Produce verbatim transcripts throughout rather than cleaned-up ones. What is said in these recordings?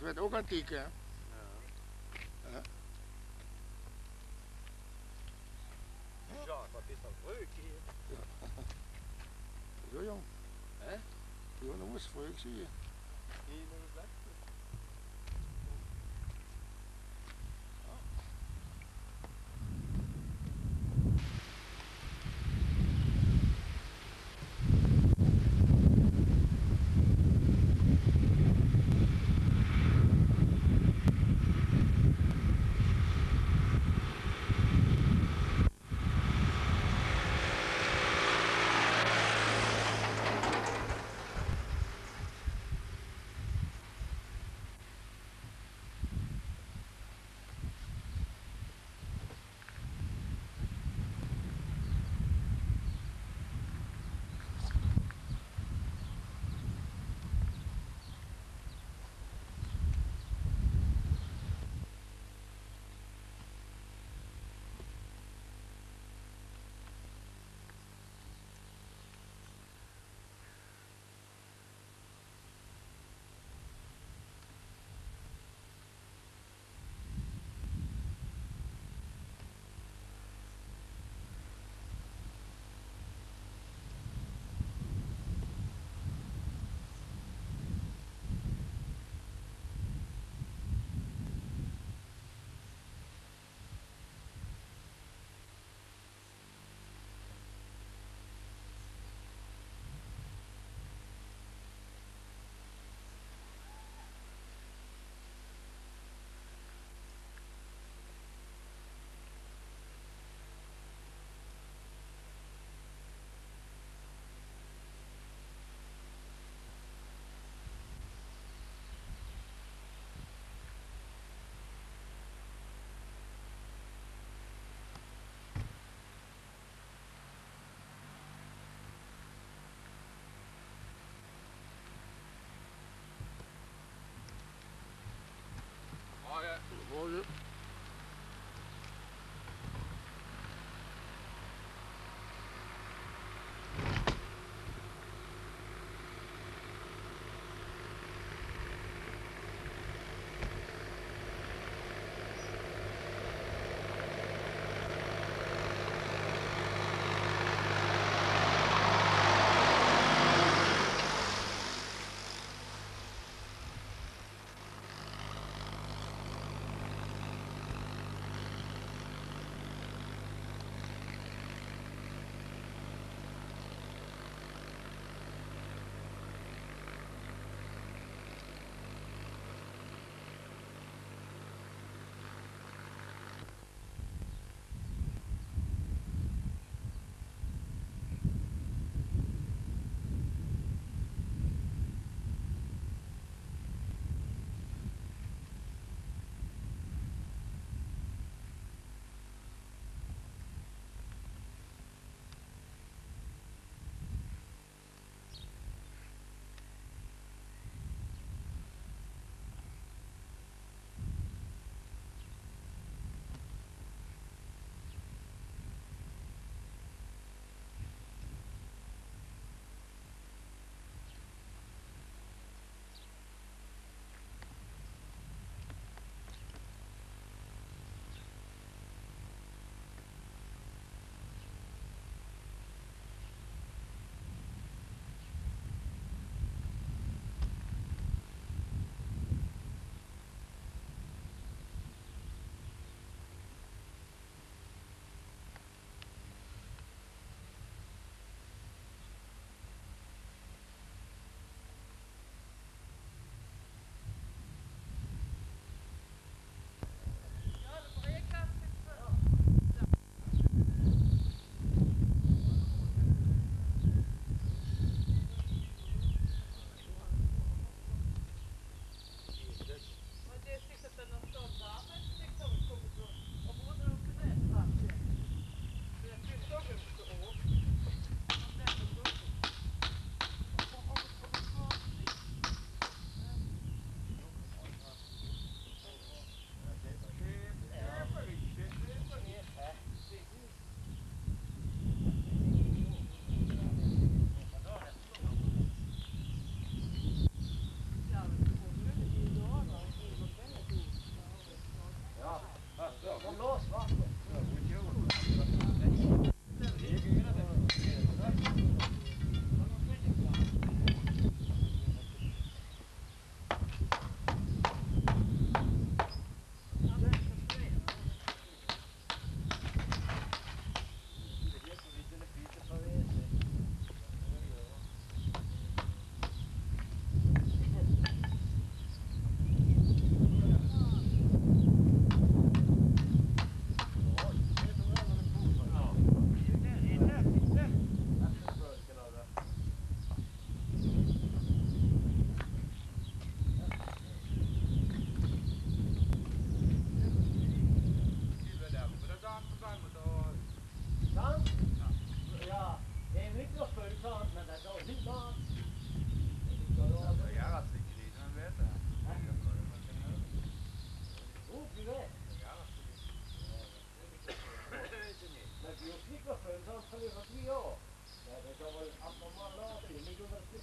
Weurt ouch antiek, hè? Jao. Jao. Jao, wat is dat leuk hie. Jao. Zo, jóng. Hè? Jao, dan mós se veur, ich zeen. Hie nog ins weg.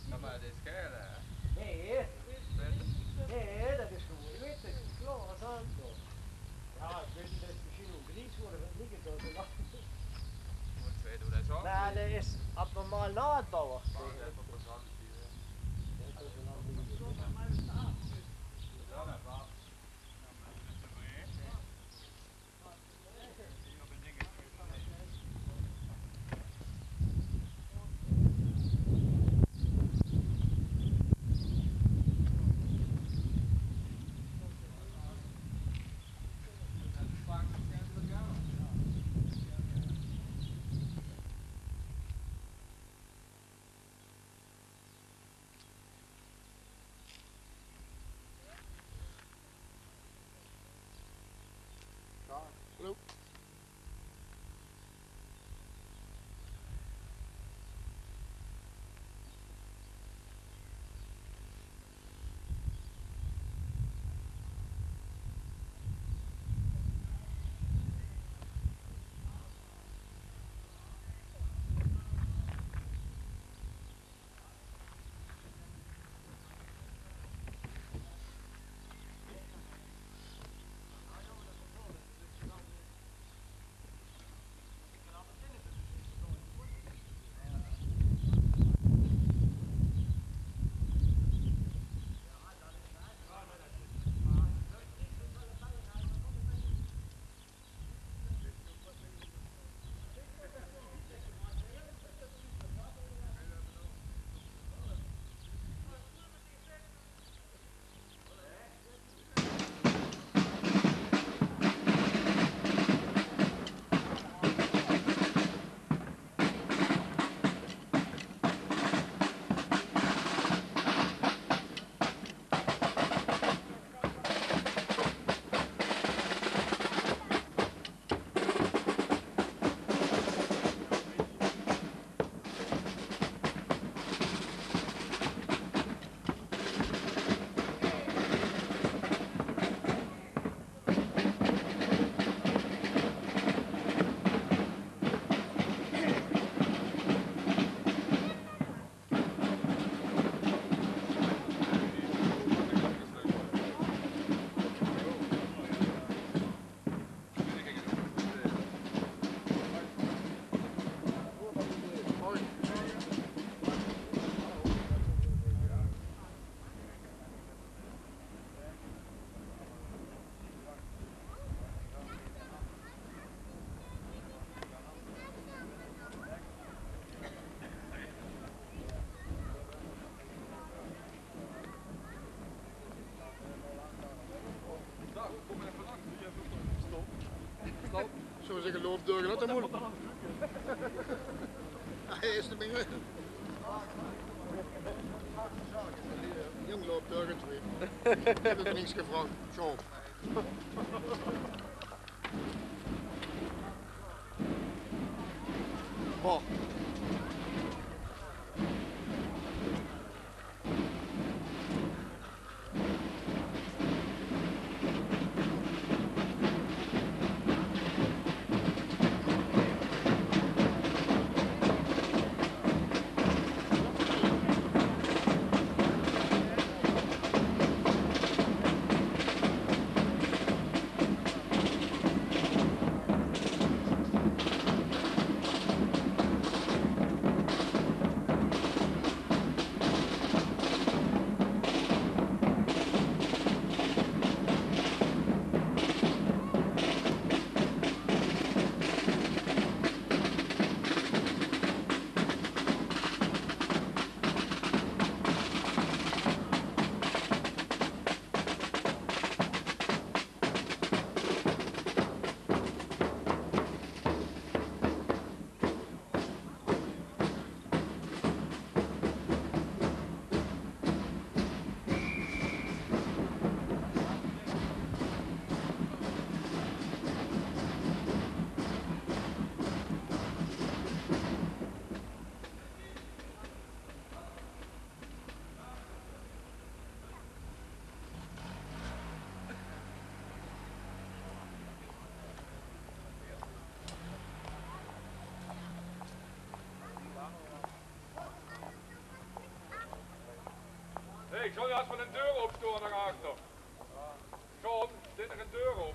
Jao, mer det is gael, hè? Nae. Nae, det is gewoen wit. Det is klaor, det is aankoop. Jao, ich weit neet, det is mesjien ouch gries gewore van ligke, det is nog. Mót ich wete wie det is. Mer det is abnormaal naad, bouwer. Jao, det is interessant, hè. Hallo. Zo zègke, loup door, laot 'm. Hae is de binger. Jóng, loup door, get weer. Ich höb 'm niks gevraog. Zo. Boah. Ik zal juist van een deur opstoren naar achter. John, zit er een deur op?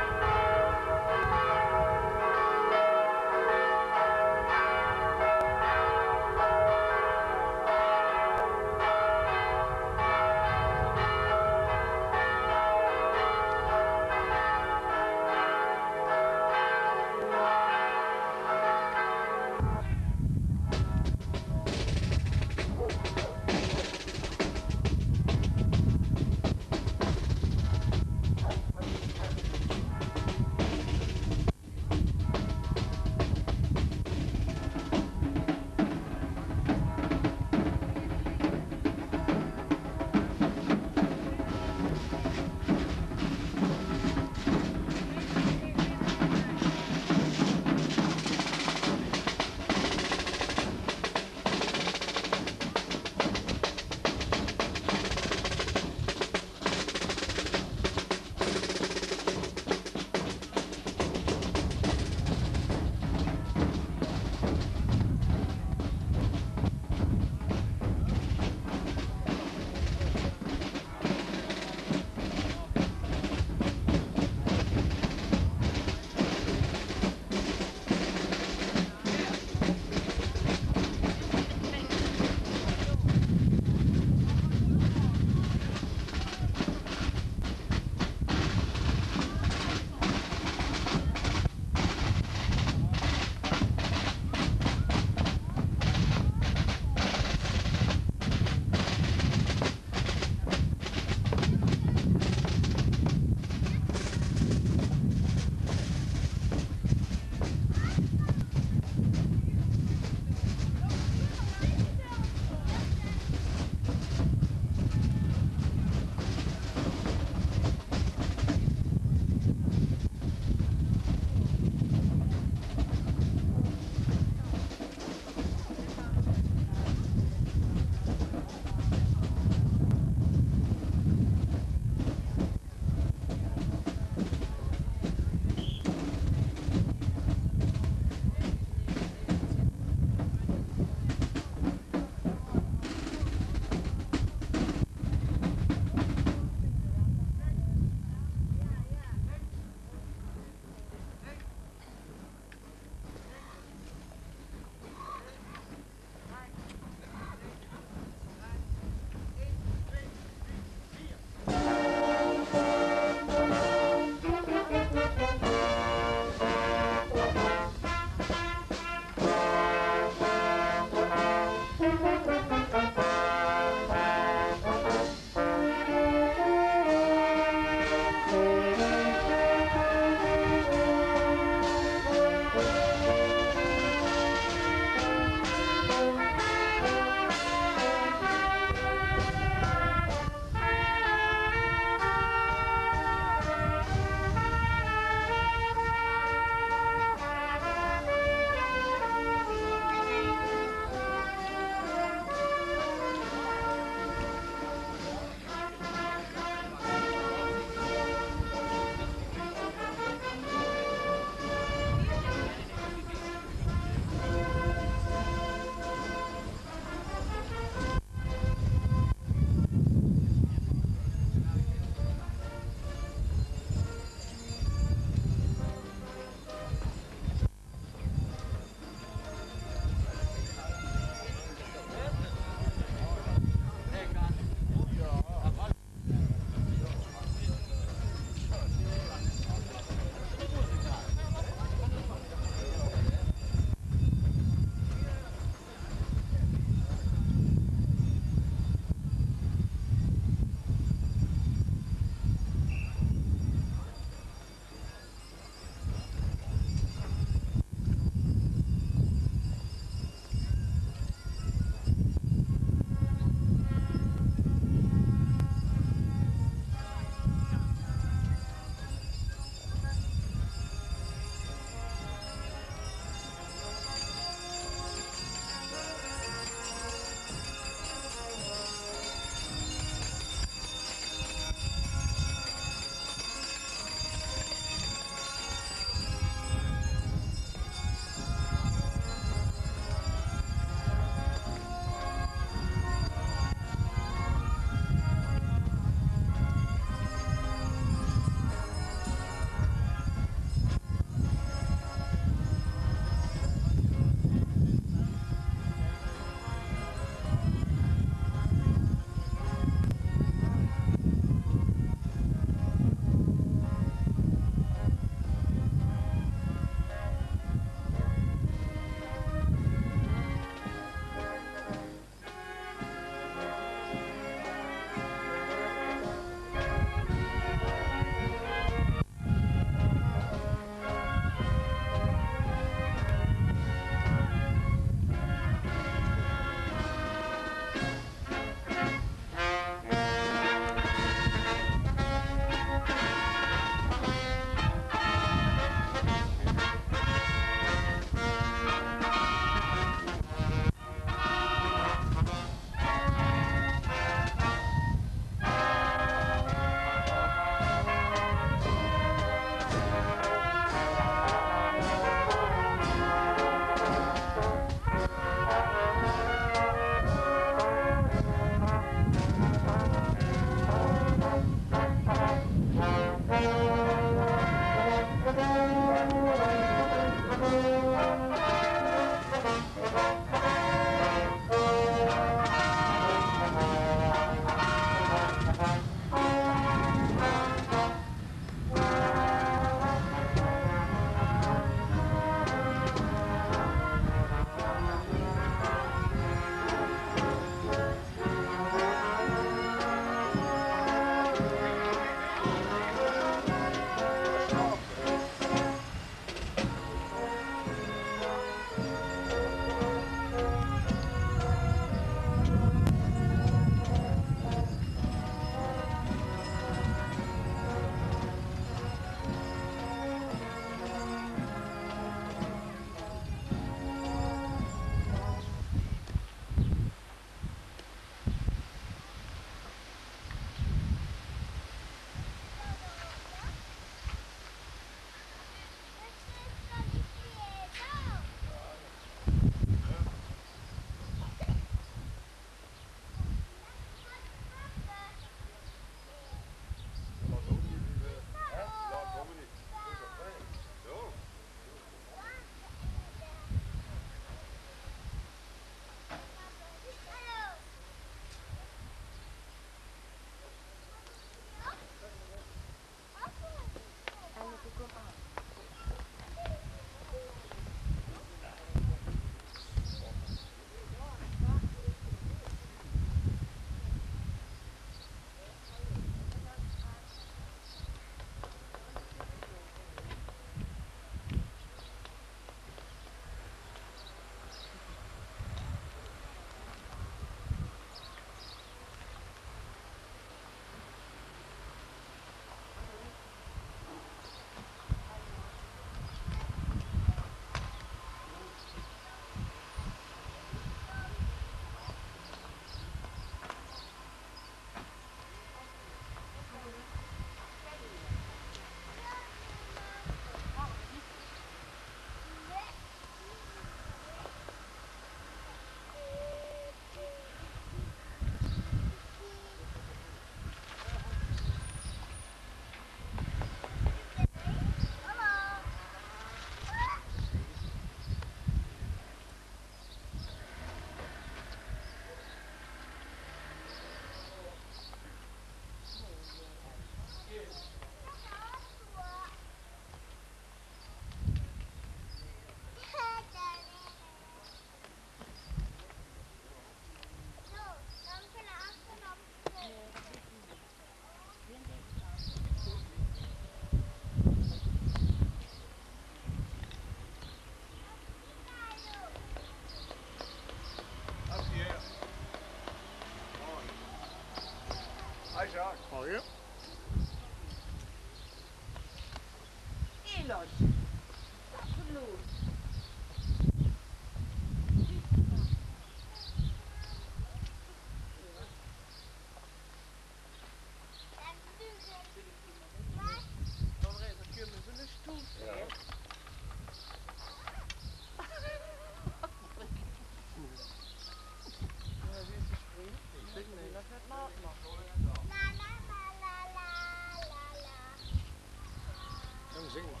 Jóng, zing mer.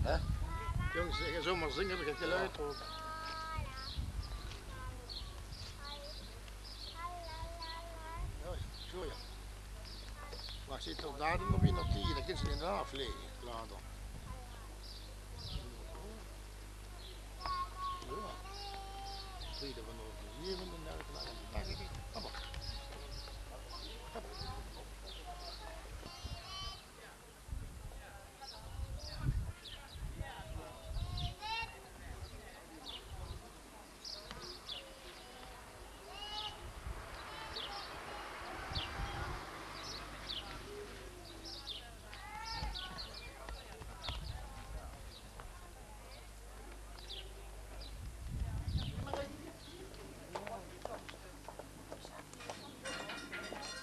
Hè? Jóng, zing, zómmer zinge, höb ich 't geluid, huur. Jao, zoe, jao. Mer ich zit op datum op in op die, dan kins se die aaflege, later. Jao. Tweede van de zevende, derde van de, kom op. Hop.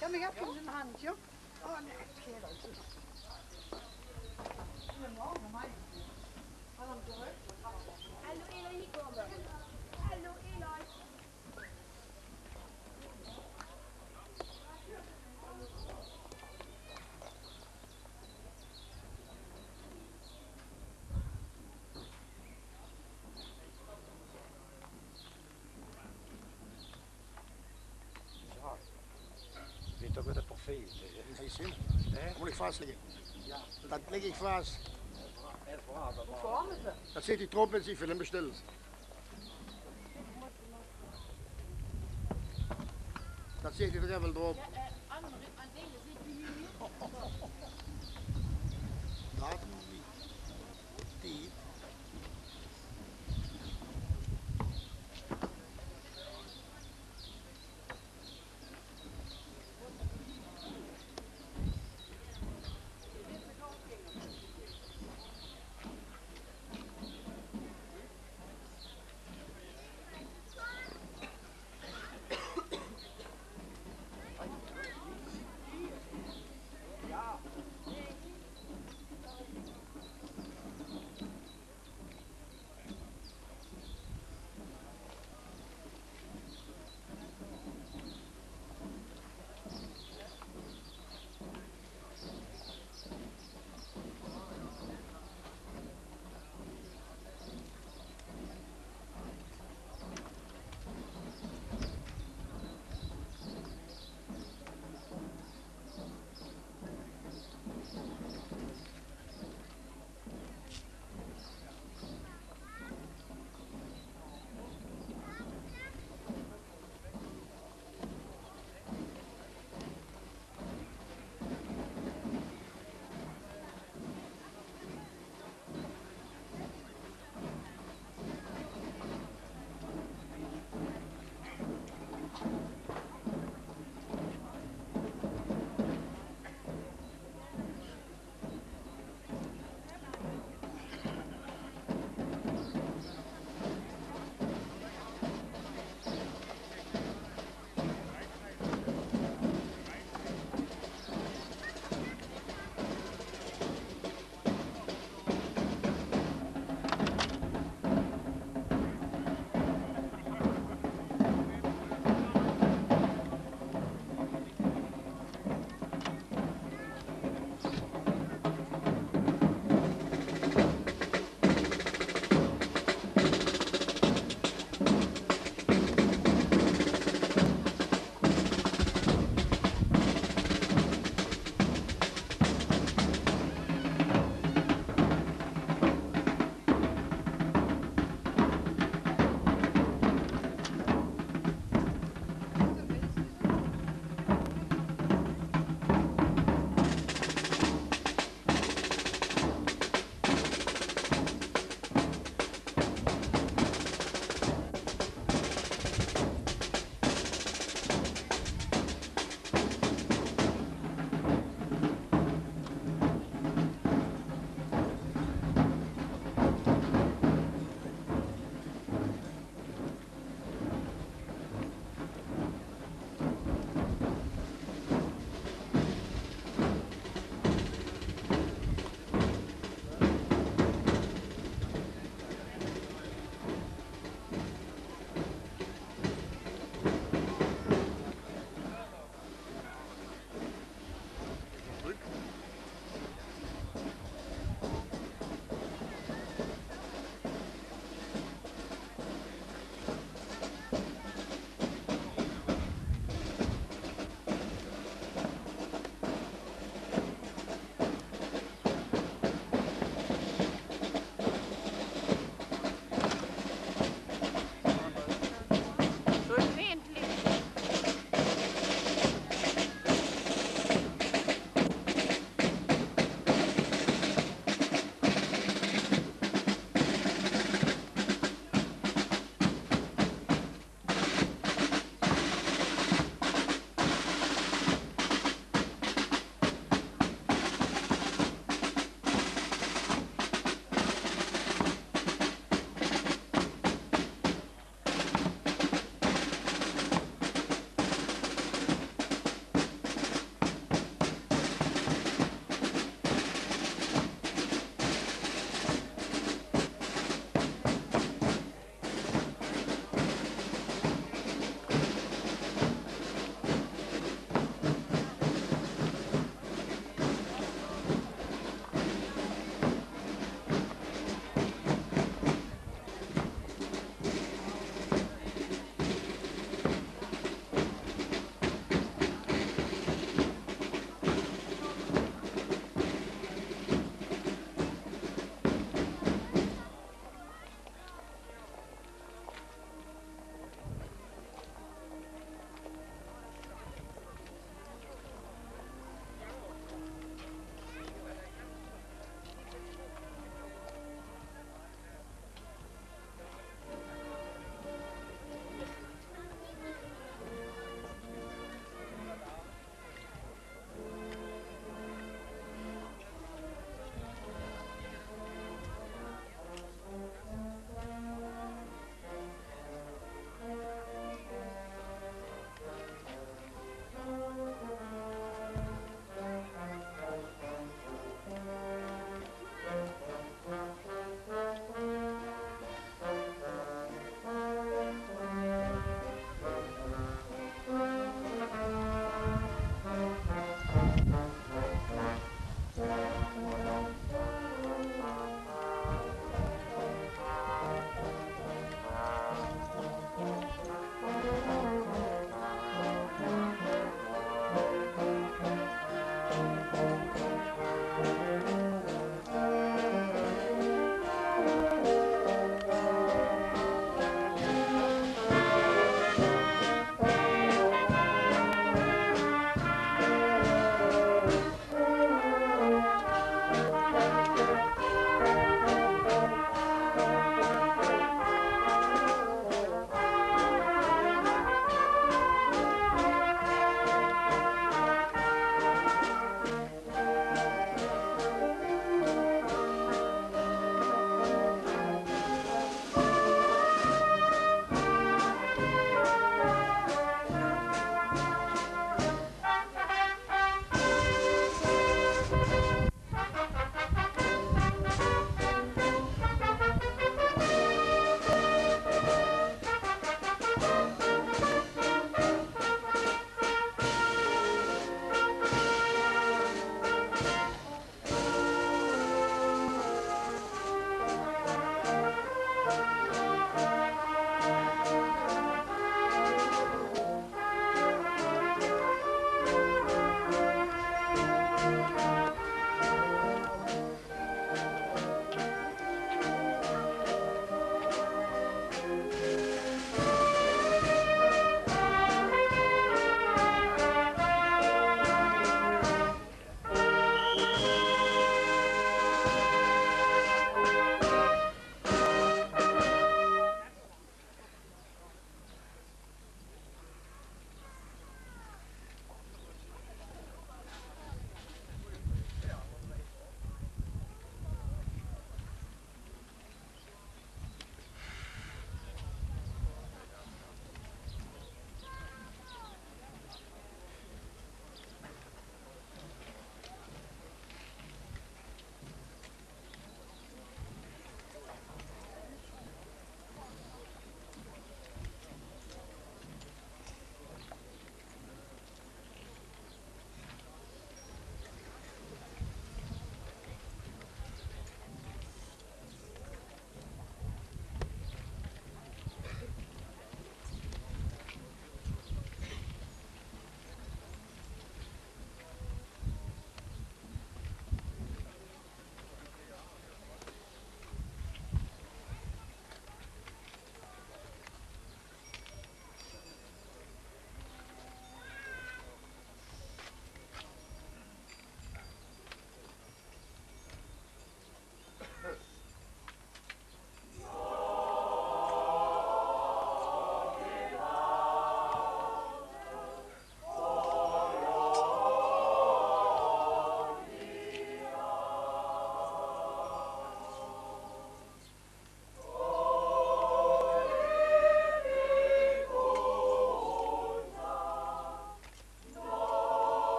Jao, mer ich höb gein hand, jóng. Oh, nae, 't geit waal. Hallo, Eloy, hie kómme. Hallo, Eloy. Jao. Weit toch waat 't portefeuille is, hè? Nae, zin. Hè? Dat mót ich vaslègke. Jao. Dat lèk ich vas. Dat zit hie drop, es ich film bestèl. Dat zit hie toch waal drop. Datum, tied.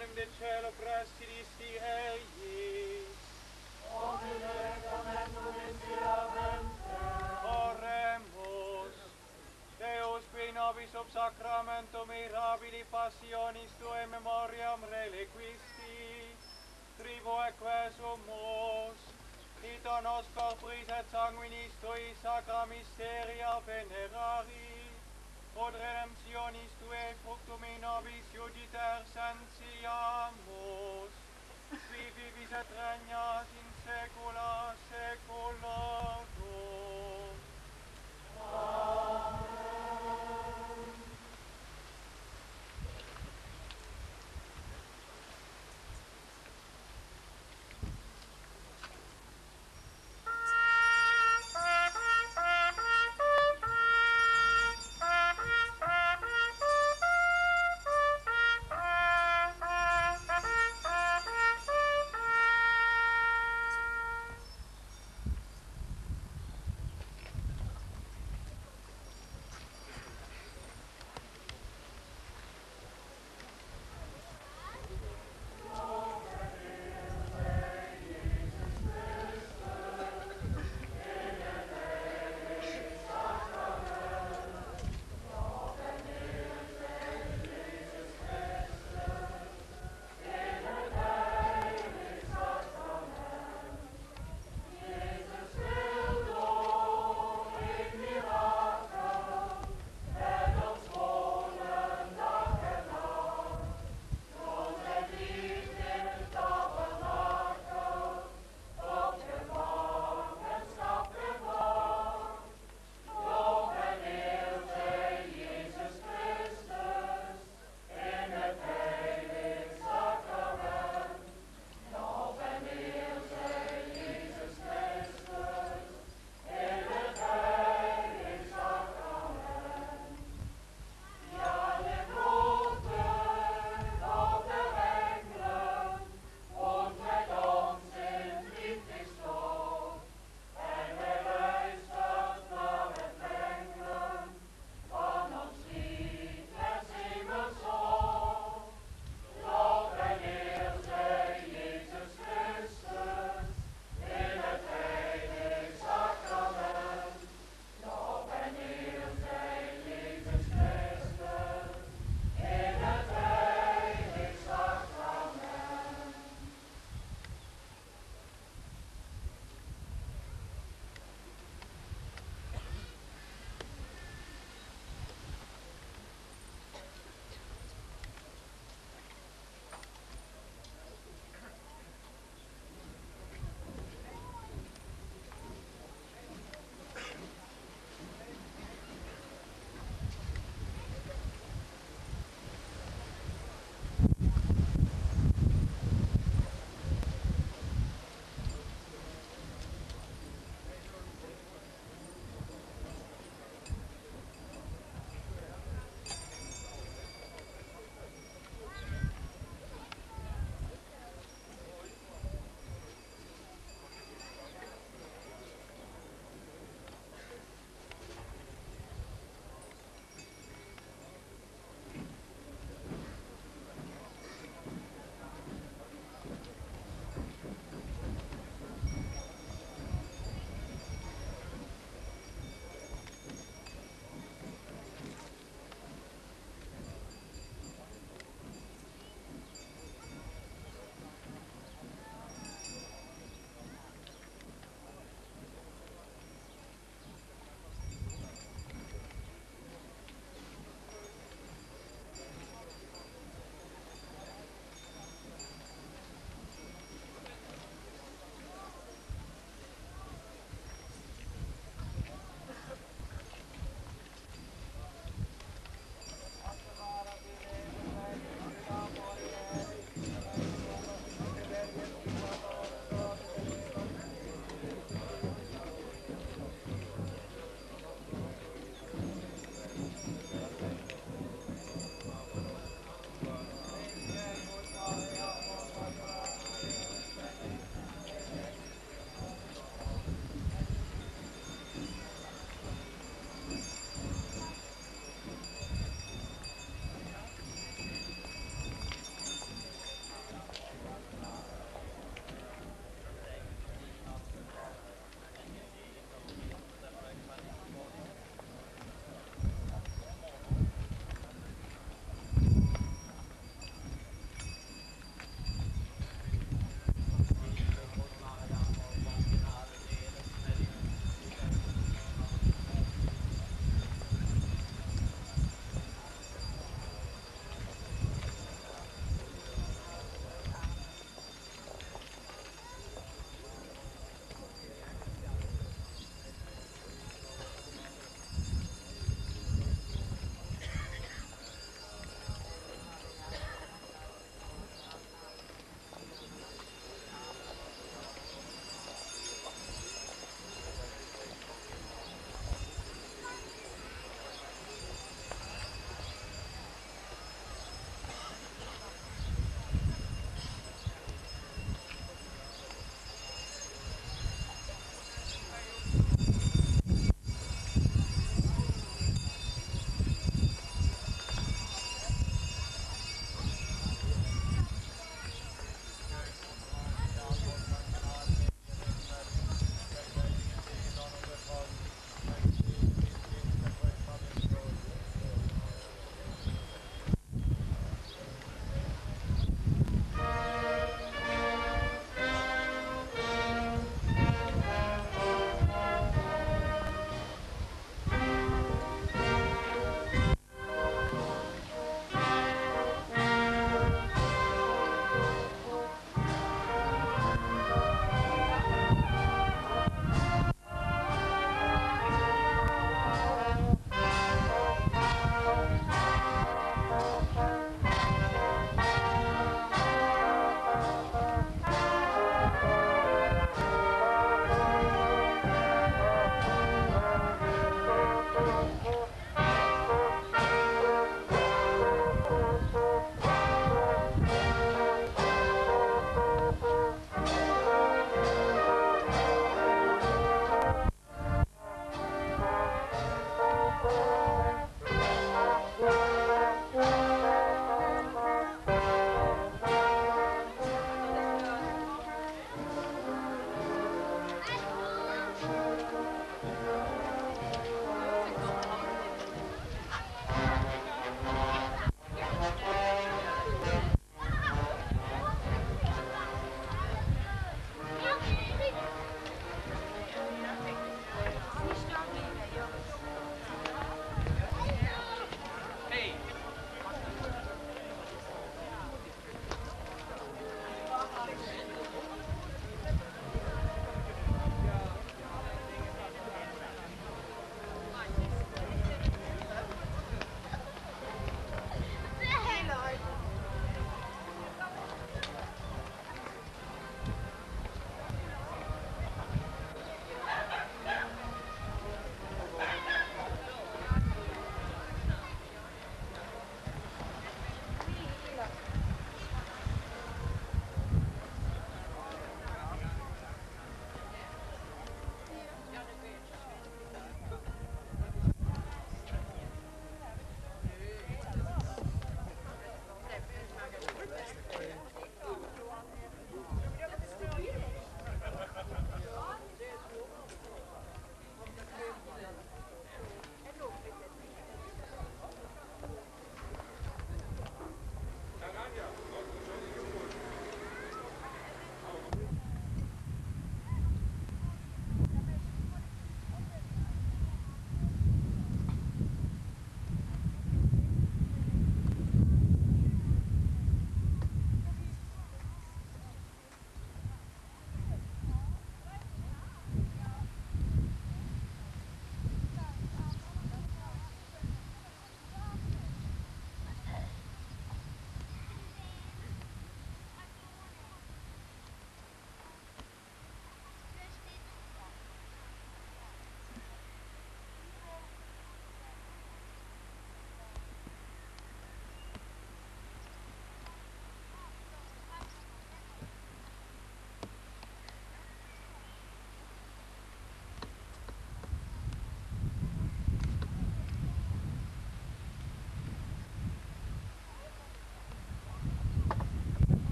In de cielo presidisti eius. Oremus. Deus, qui nobis ob sacramento mirabili passionis tuae memoriam reliquisti, tribueque sumus, qui nos corporis et sanguinis tui sacra mysteria venerari, ut redemptionis tuae fructum in nobis iuditar sentiamus, qui vivis et regnas in saecula saeculorum. Amen.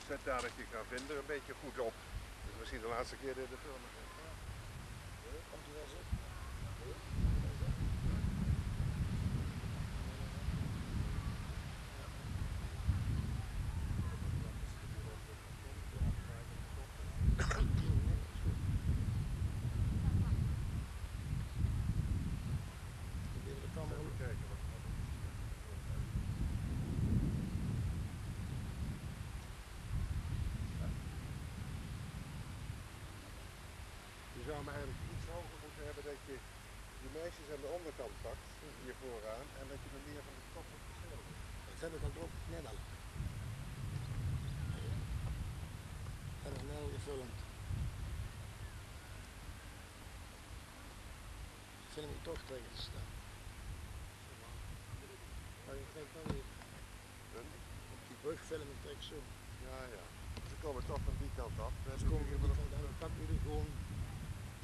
Zet dadelijk die gravin d'r een beetje goed op. Dus misschien de laatste keer dat je de film. Even kijken wat er allemaal is. Je zou hem eigenlijk iets hoger moeten hebben, dat je die meisjes aan de onderkant pakt, hier vooraan, en dat je hem meer van de top op de schouder. Dat heb ik al, doon ik net al. Dat heb ik net al gefilmd. Film ik toch tegen te staan. Maar ik denk dan niet. Op die brug film ik tegen zo. Ja, ja. Ze komen toch van die kant af. Ze komen van die kant en dan pak ik die gewoon,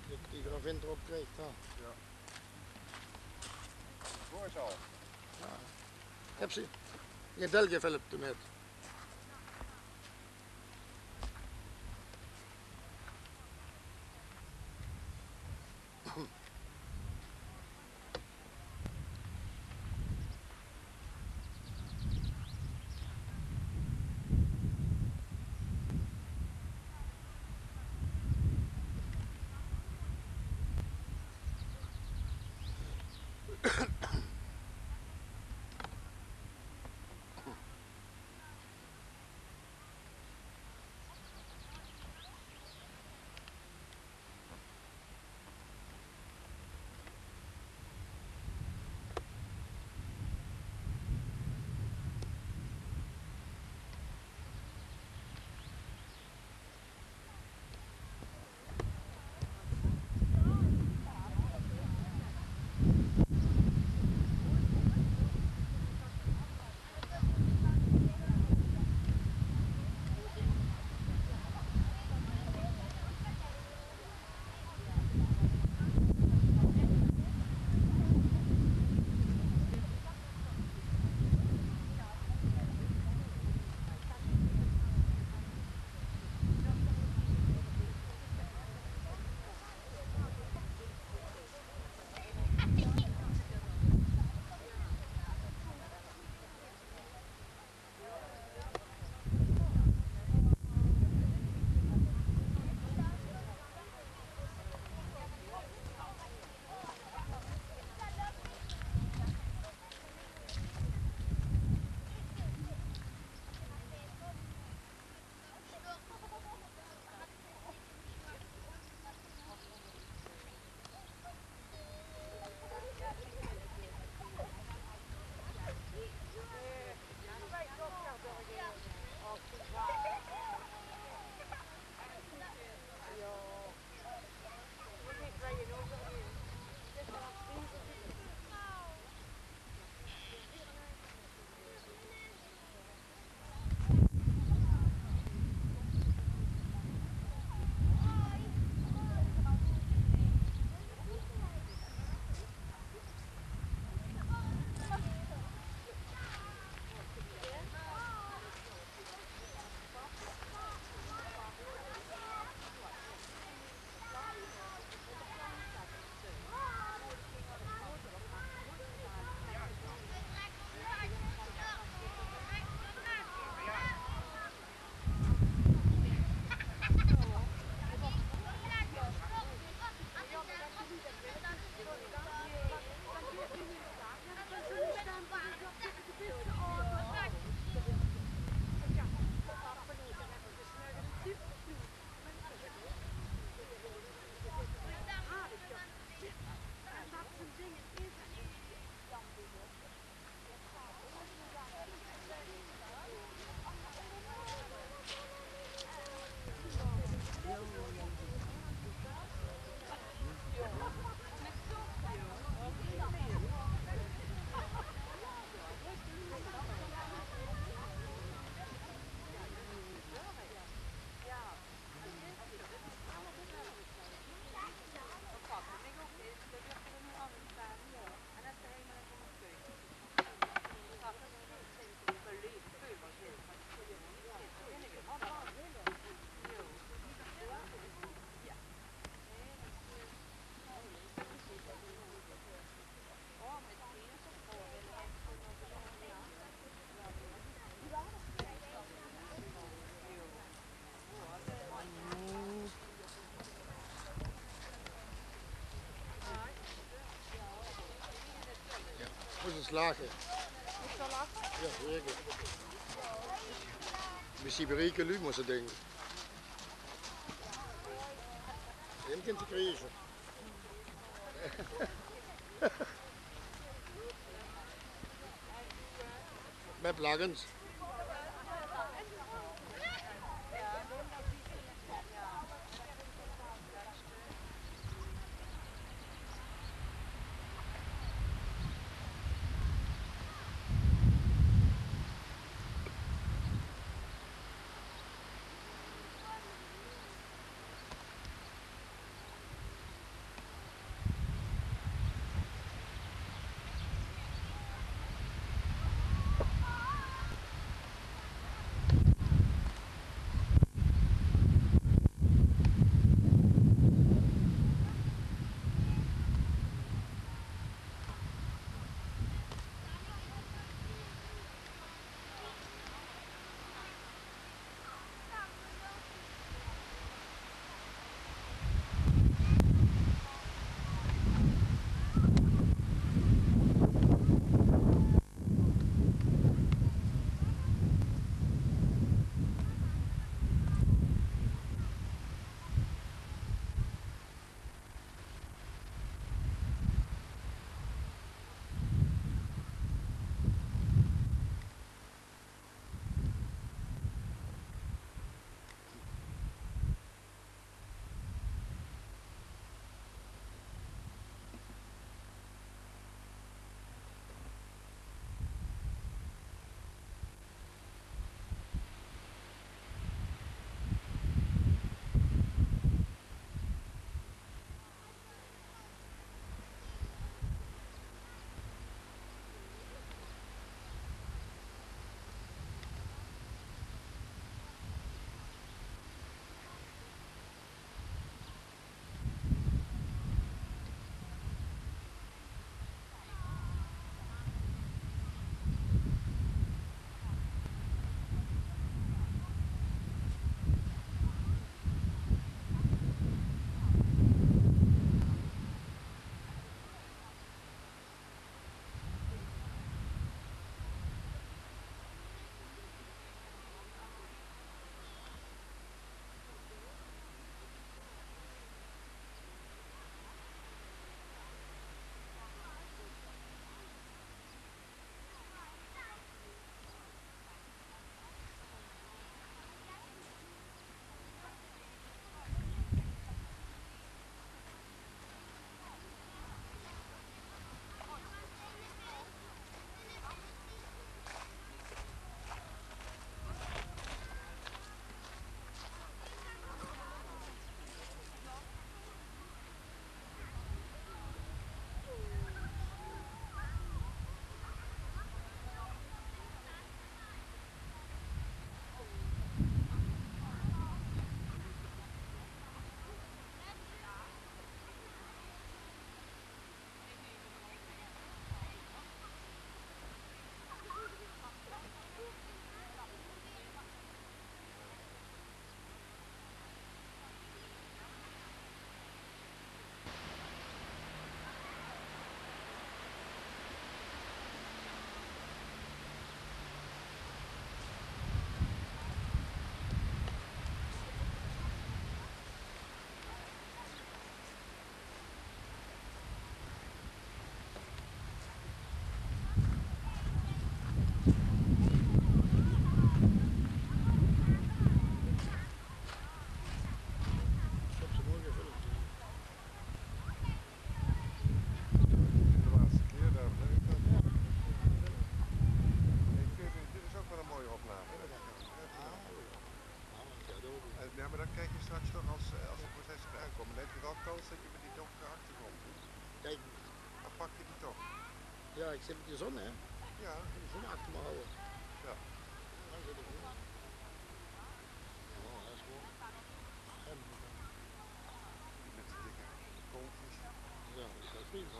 dat die gravin erop krijgt, hè. Ja. Mooi zo. Ja. Ik heb ze in België gefilmd toen net. Slagen. Is dat lachen? Ja, zeker. Mesjien bie rieke luuj, mós se dinke. Hie kint se kriege. Mèt plakkens. De laatste keer, daar heb ik dat, ja. Ik vind, dit is ook wel een mooie opname. En, ja, maar dan kijk je straks toch als, eh, als het proces gaat aankomen, dan heb je wel kans dat je met die donkere achtergrond doet. Kijk. Dan pak je die toch. Ja, ik zit met die zon, hè? Ja. Die zon achter me houden. Ja. Ja, dat is goed. Ja, dat is goed. En met die dikke koontjes. Ja, is dat zoiets?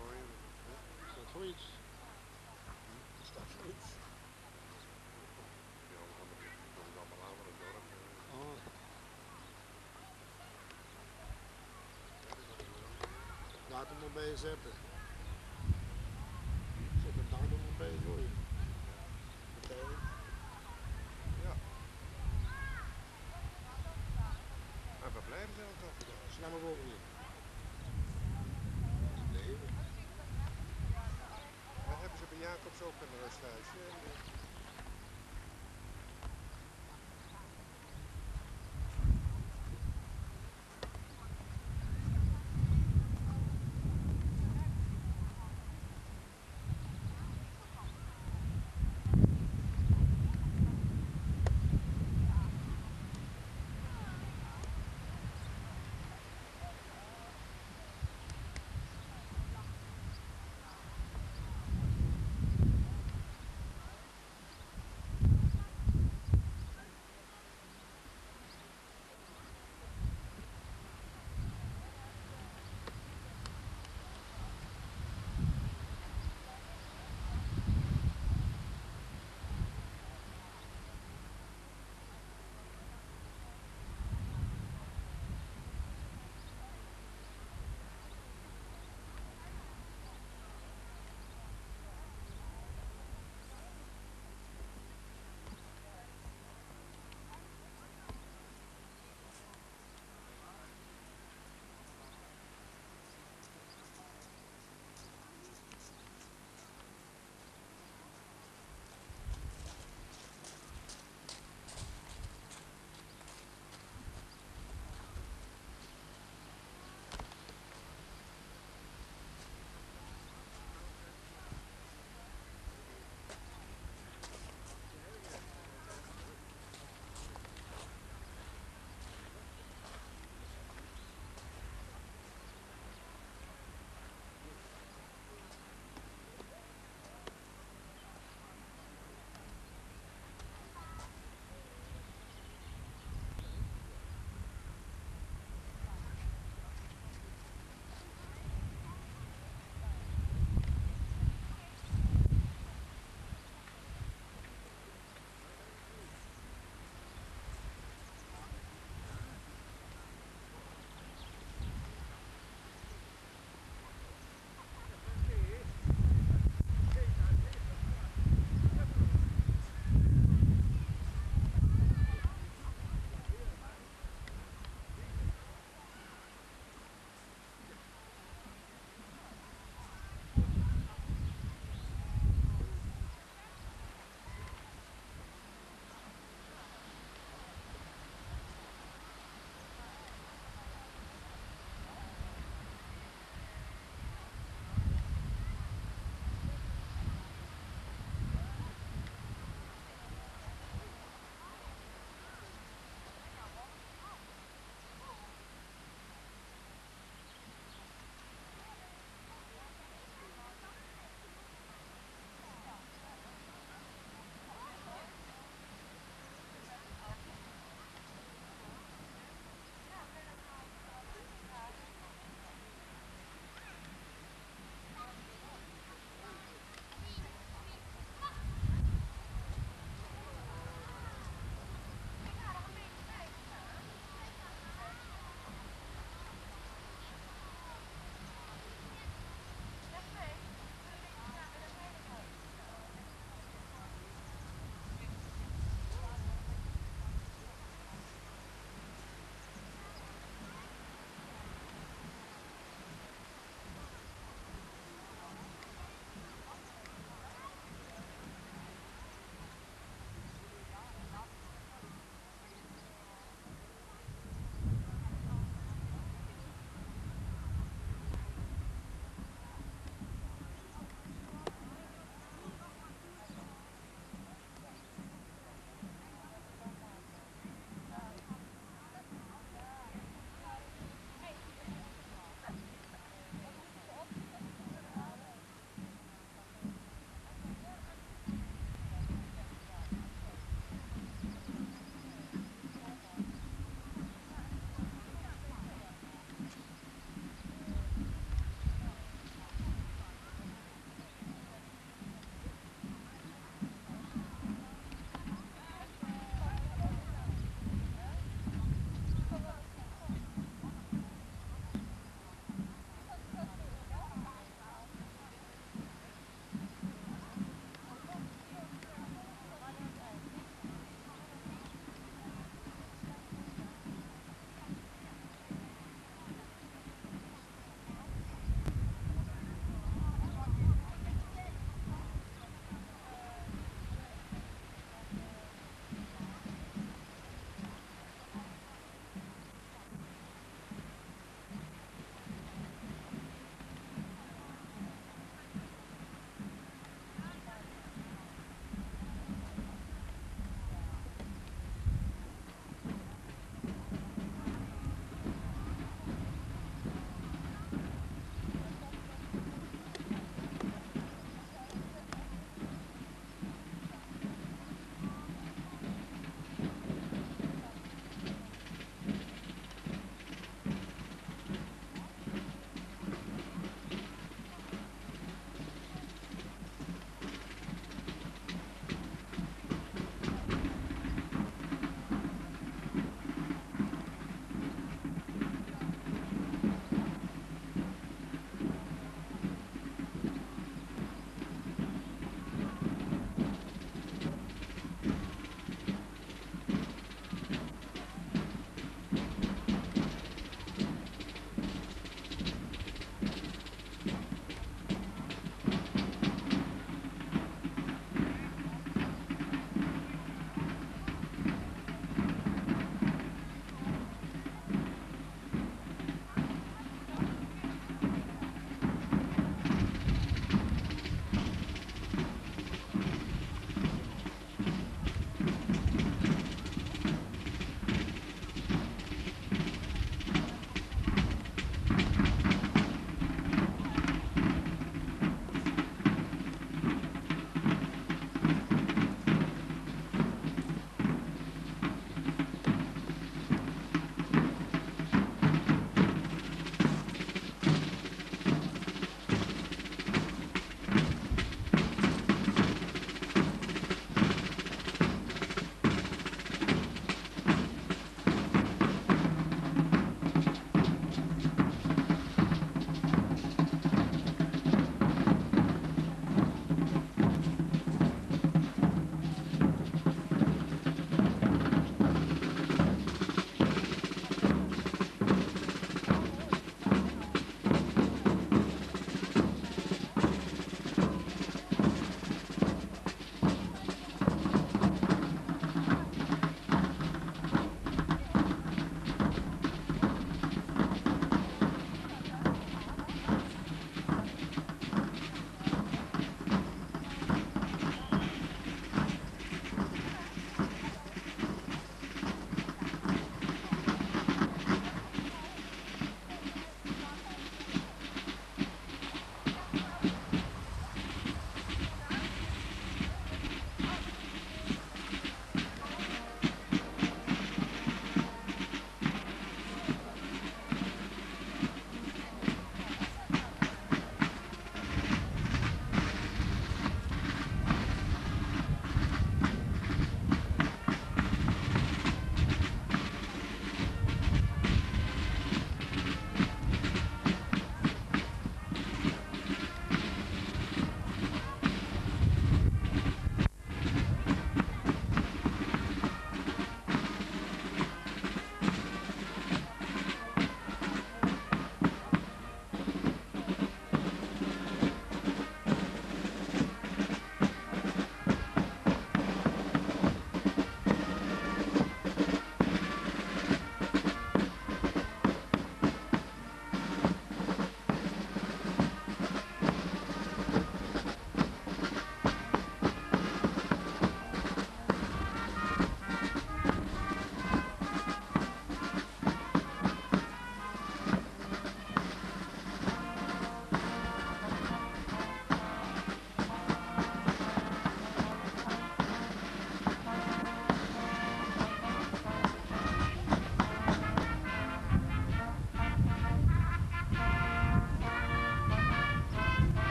Is dat zoiets? Is dat zoiets? Ja, we gaan er, we gaan allemaal aan het dorp, eh. Oh. Datum erbij zetten. Zet de datum erbij. Ze namen wonen hier. Daar hebben ze bij Jacobs ook een rusthuisje.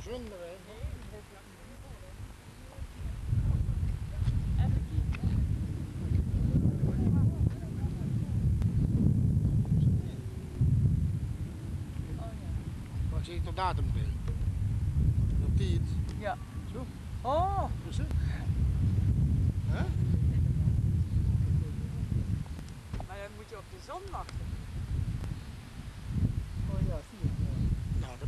Zónger, hè? Wat zit er datum bij? Dat die het. Ja. Zo. Oh. Zo. Hè? Maar dan moet je op de zon wachten. Oh ja, zie je. Ja. Nou, dat,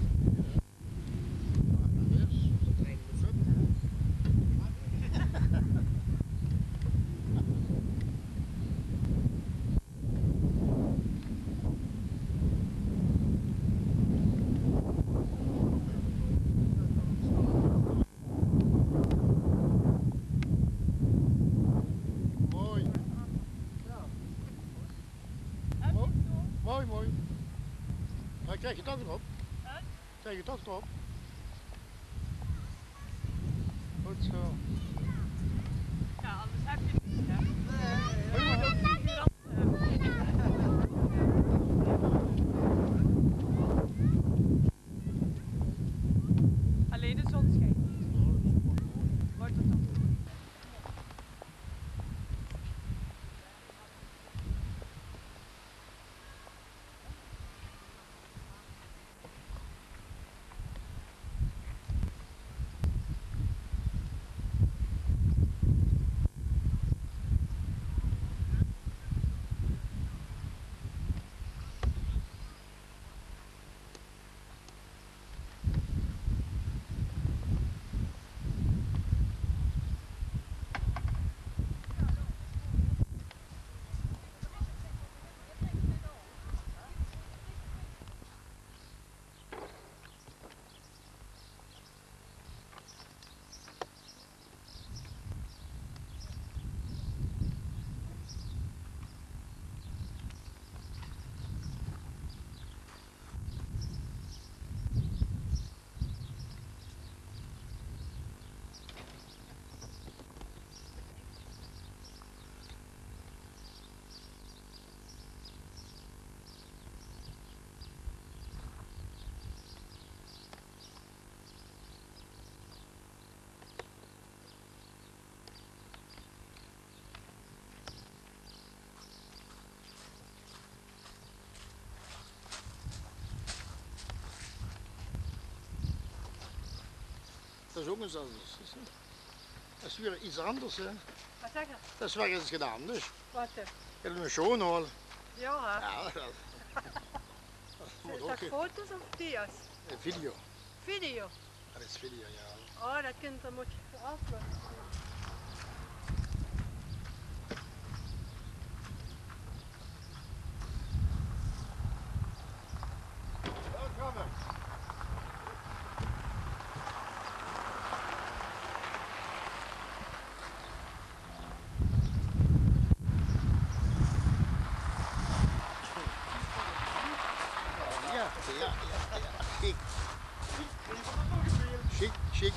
Mooi. Mooi, mooi, mooi. Dan krijg je toch erop. Krijg je toch erop. Goed zo. Ja, anders heb je het niet, hè? Alleen de zon schijnt. Wordt het toch. Dat is ook eens anders. Dat is weer iets anders, hè. Wat zeg je? Dat is weer eens gedaan, dus. Wat, hè? Ik heb hem schoon al. Ja, hè? Ja, dat, dat moet ook. Is dat foto's of dia's? Eh, video. Video? Dat is video, ja. Oh, dat kind, dat moet je afluisteren. Ja, ja, ja, ja. Sjiek. Sjiek, sjiek.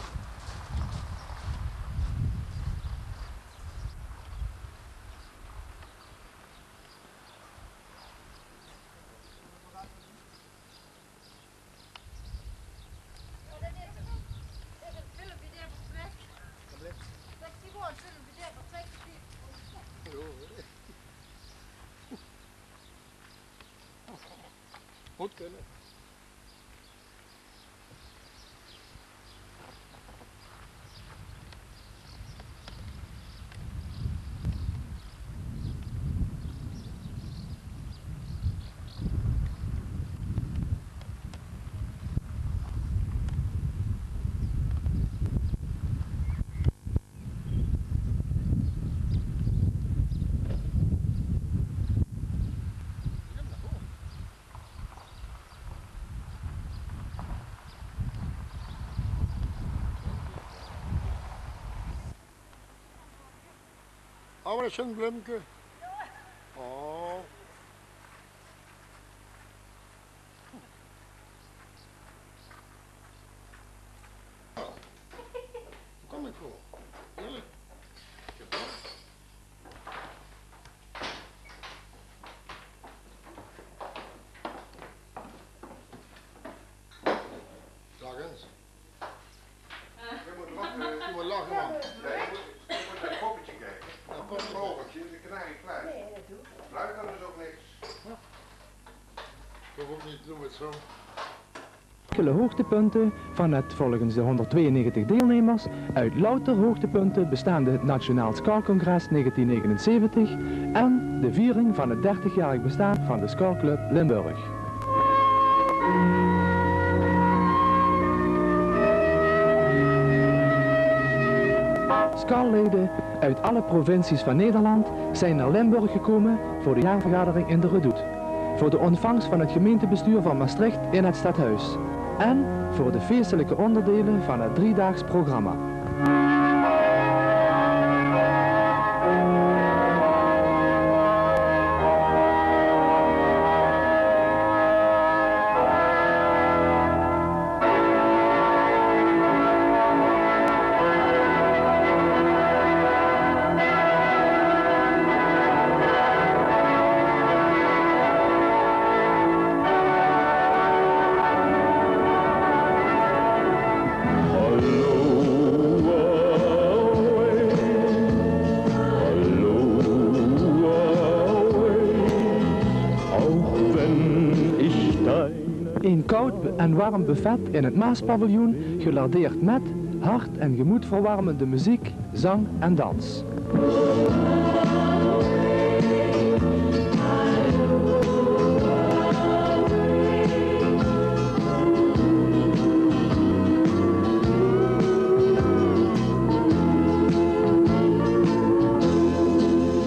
Jao, hè. Mót kinne. Oh, wat ein sjoen blumke. Oh. Dao kóm ich veur. Heerlijk. Dag ins. Enkele hoogtepunten van het volgens de honderdtweeënnegentig deelnemers uit louter hoogtepunten bestaande Nationaal Skalcongres negentien negenenzeventig en de viering van het dertigjarig bestaan van de Skalclub Limburg. Skalleden uit alle provincies van Nederland zijn naar Limburg gekomen voor de jaarvergadering in de Redoute, voor de ontvangst van het gemeentebestuur van Maastricht in het stadhuis en voor de feestelijke onderdelen van het driedaags programma. Een koud en warm buffet in het Maaspaviljoen, gelardeerd met hart- en gemoedverwarmende muziek, zang en dans.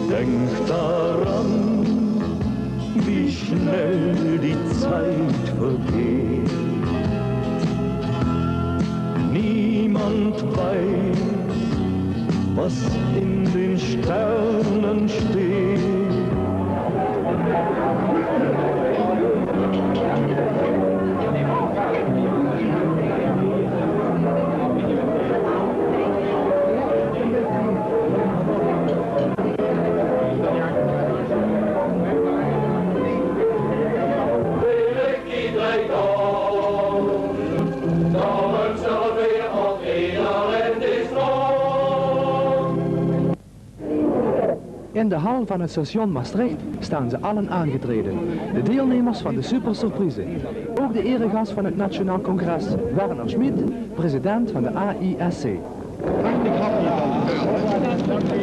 Denk daran, wie schnell die Zeit vergeht. Niemand weiß, was in den Sternen steht. In de hal van het station Maastricht staan ze allen aangetreden. De deelnemers van de Supersurprise. Ook de eregast van het Nationaal Congres, Werner Schmit, president van de A I S C.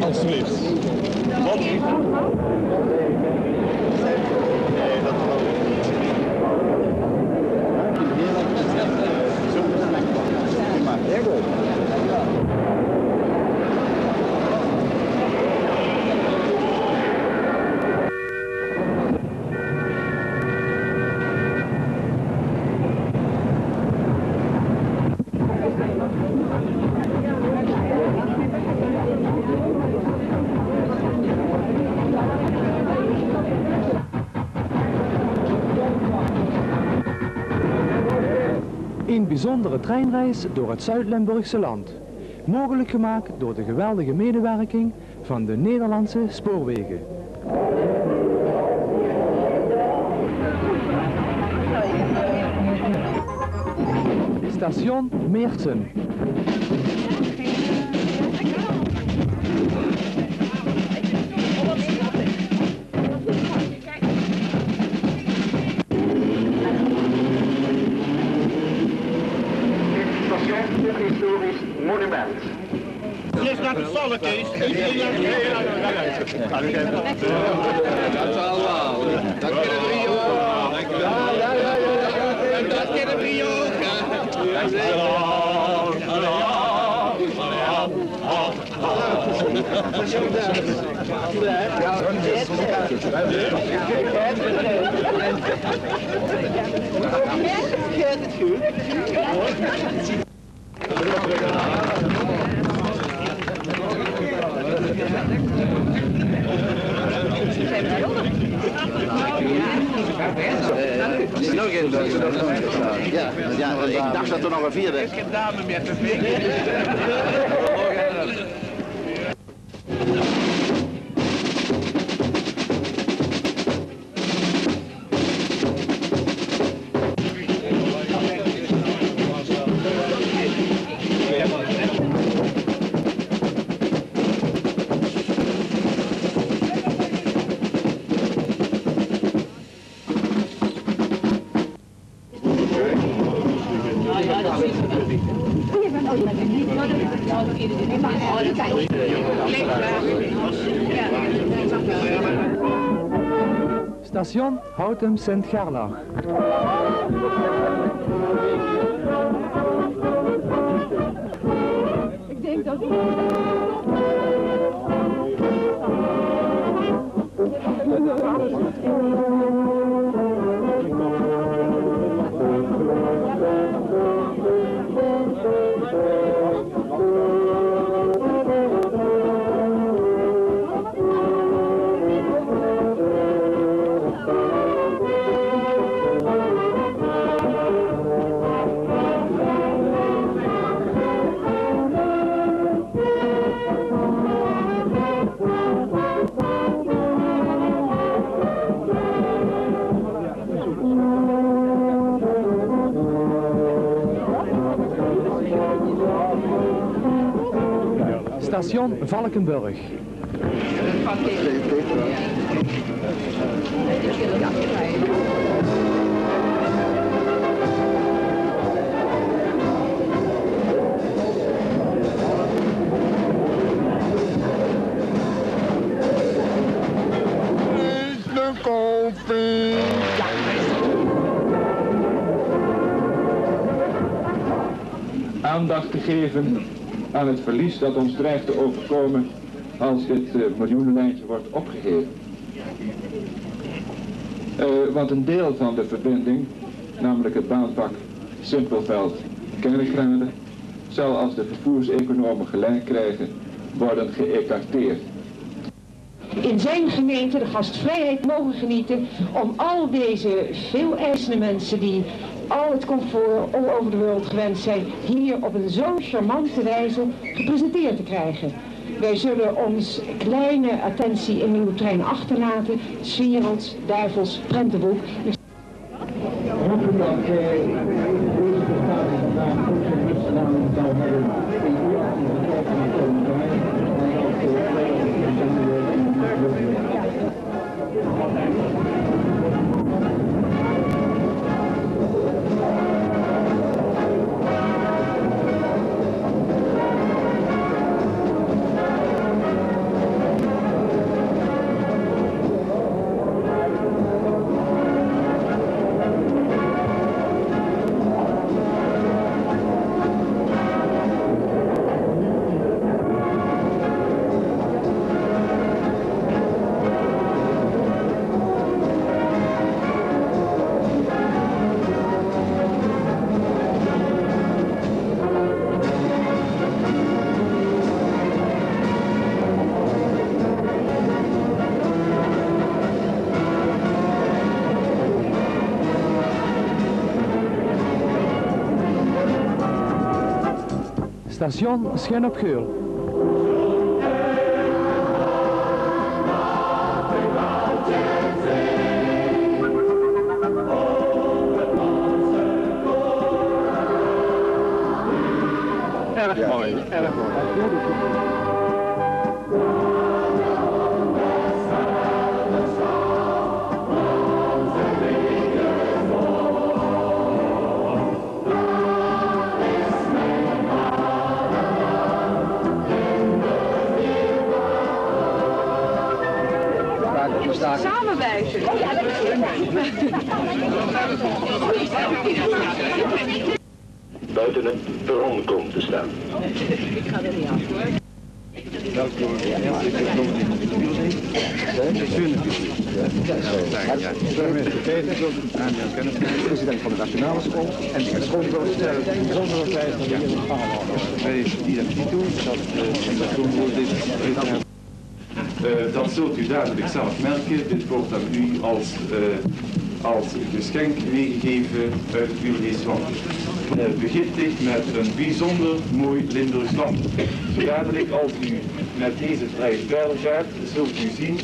Alsjeblieft. Wat? Een bijzondere treinreis door het Zuid-Limburgse land. Mogelijk gemaakt door de geweldige medewerking van de Nederlandse spoorwegen. Station Meerssen. Dit station is een historisch monument. Is dat het volk, Kees? Dat is allemaal. Dat kunnen we hier ook. En dat kunnen we hier ook, hè? Nog een, nog een, nog een. Ja, ja, ik dacht dat er nog een vierde. Station Houtum Sint-Gerlach. Ik denk dat Station Valkenburg. Aandacht te geven aan het verlies dat ons dreigt te overkomen als dit eh, miljoenenlijntje wordt opgeheven. Eh, want een deel van de verbinding, namelijk het baanpak Simpelveld-Kerkrade, zal, als de vervoerseconomen gelijk krijgen, worden geëcarteerd. In zijn gemeente de gastvrijheid mogen genieten om al deze veel eisende mensen die al het comfort all over the world gewend zijn, hier op een zo charmante wijze gepresenteerd te krijgen. Wij zullen ons kleine attentie in uw trein achterlaten, 's Werelds Duivels Prentenboek. Hopen dat eh, deze vergadering vandaag ook zijn rust en aandacht zal hebben in uw activiteiten de komende dagen. En dat eh, Station Schin op Geul. Erg mooi, erg mooi. Samenwijzen. Buiten het perron komt te staan. President van de Nationale School en de schoolvoorzitter. Bijzondere prijs van de Prijs die dat niet doet, dat, eh, dat doen we dit, dit jaar. Eh, dat zult u dadelijk zelf merken. Dit wordt aan u als, eh, als geschenk meegegeven uit uw leeswand. Eh, begint dit met een bijzonder mooi Limburgs land. Zo dadelijk, als u met deze prijs verder gaat, zult u zien,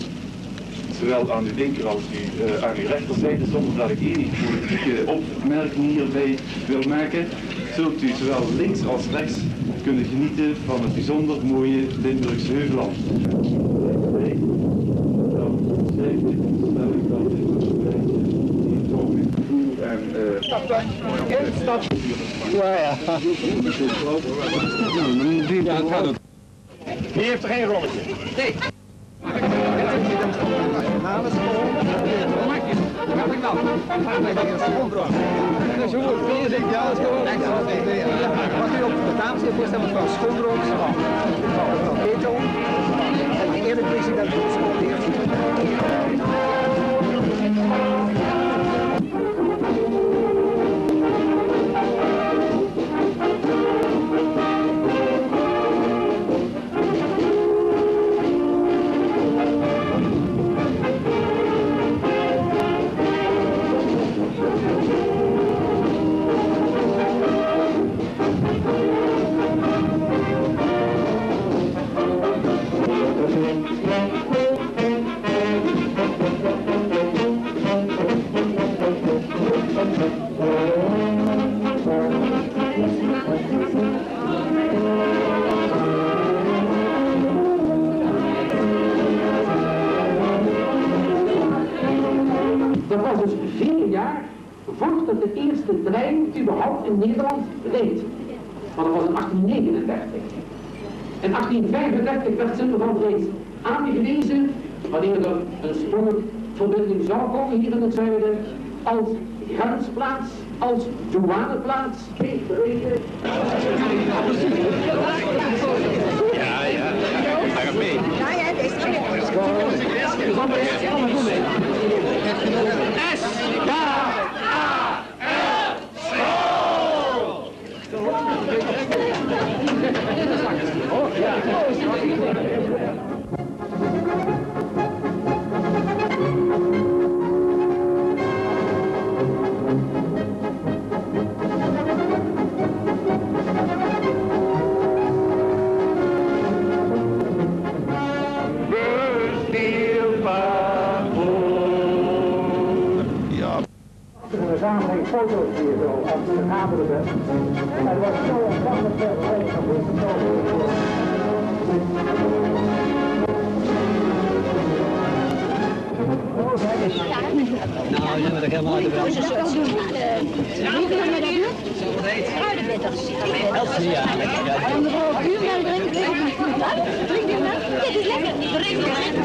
zowel aan uw linker als u, eh, aan uw rechterzijde, zonder dat ik enige politieke opmerking hierbij wil maken, zult u zowel links als rechts kunnen genieten van het bijzonder mooie Limburgse heuvelland. Ja, ja. Wie haet d'r ein rolletje? Wat u op de tafel zit, voorstellen van Schondroos, van Ketel, en de eerder president van de school. Dat was dus veer jaar voordat de eerste trein überhaupt in Nederland reed. Want dat was in achttien negenendertig. In achttien vijfendertig werd Sint-Maarten reeds aangewezen wanneer er een spoorverbinding zou komen hier in het zuiden, als grensplaats, als douaneplaats. Ja, ja. Daar gaat mee. S K A L. Besteer maar voor. Ja. Een verzameling foto's die je zo op de camera bent. En er was zo ontzettend veel rond om goed te komen. Nou, ja, maar dat helemaal uit de wereld. Kruidenbitters. En mevrouw Buurman drinkt, drinkt u dat? Drinkt u dat? Dit is lekker. Drink, drink.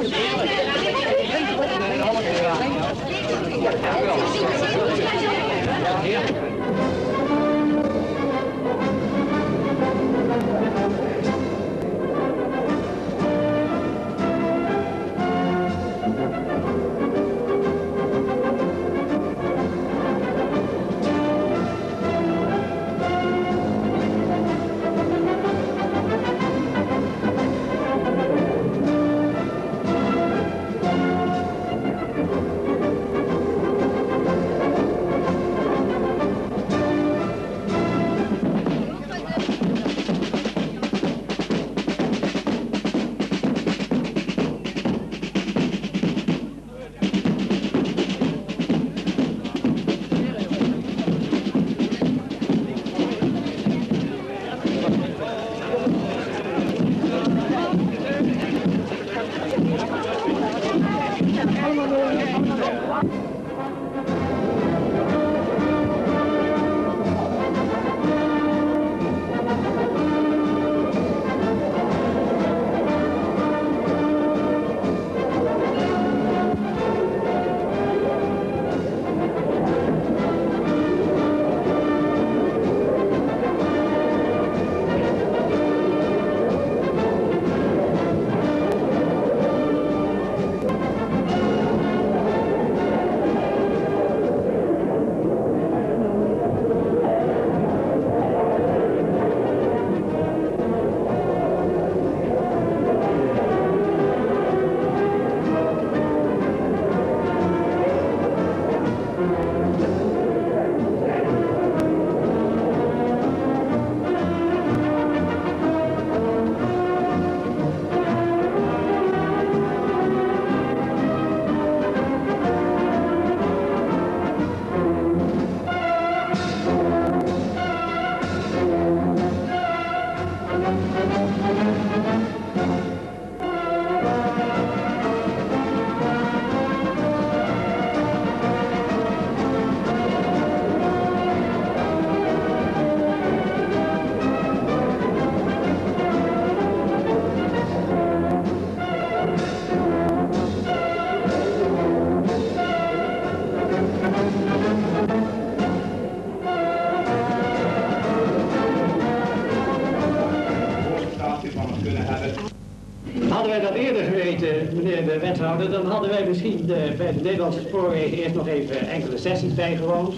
Meneer de wethouder, dan hadden wij misschien de, bij de Nederlandse Spoorwegen eerst nog even enkele sessies bijgewoond.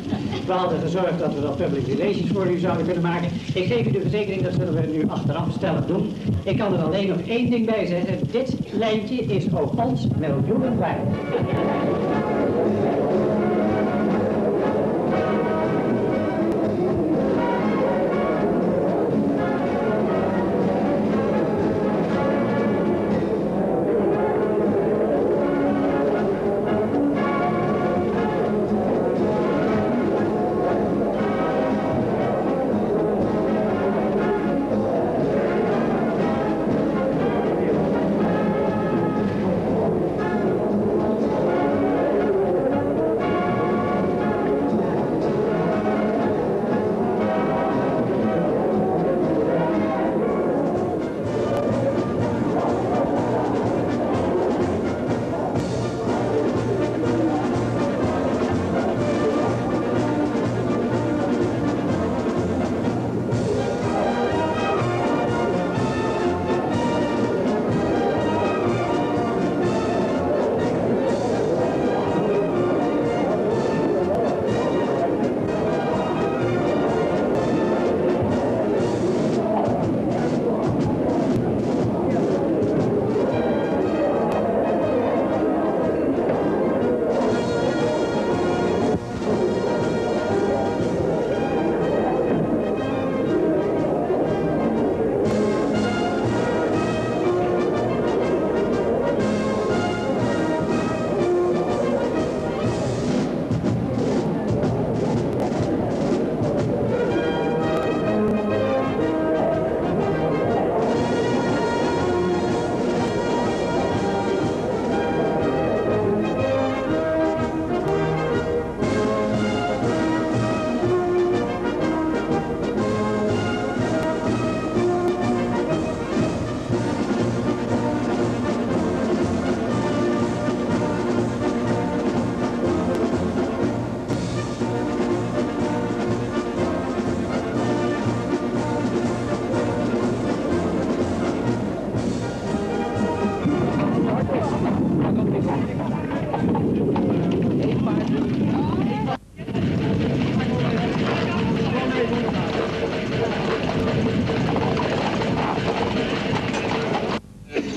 We hadden gezorgd dat we wat public relations voor u zouden kunnen maken. Ik geef u de verzekering, dat zullen we nu achteraf zelf doen. Ik kan er alleen nog één ding bij zeggen. Dit lijntje is ook ons miljoenen waard.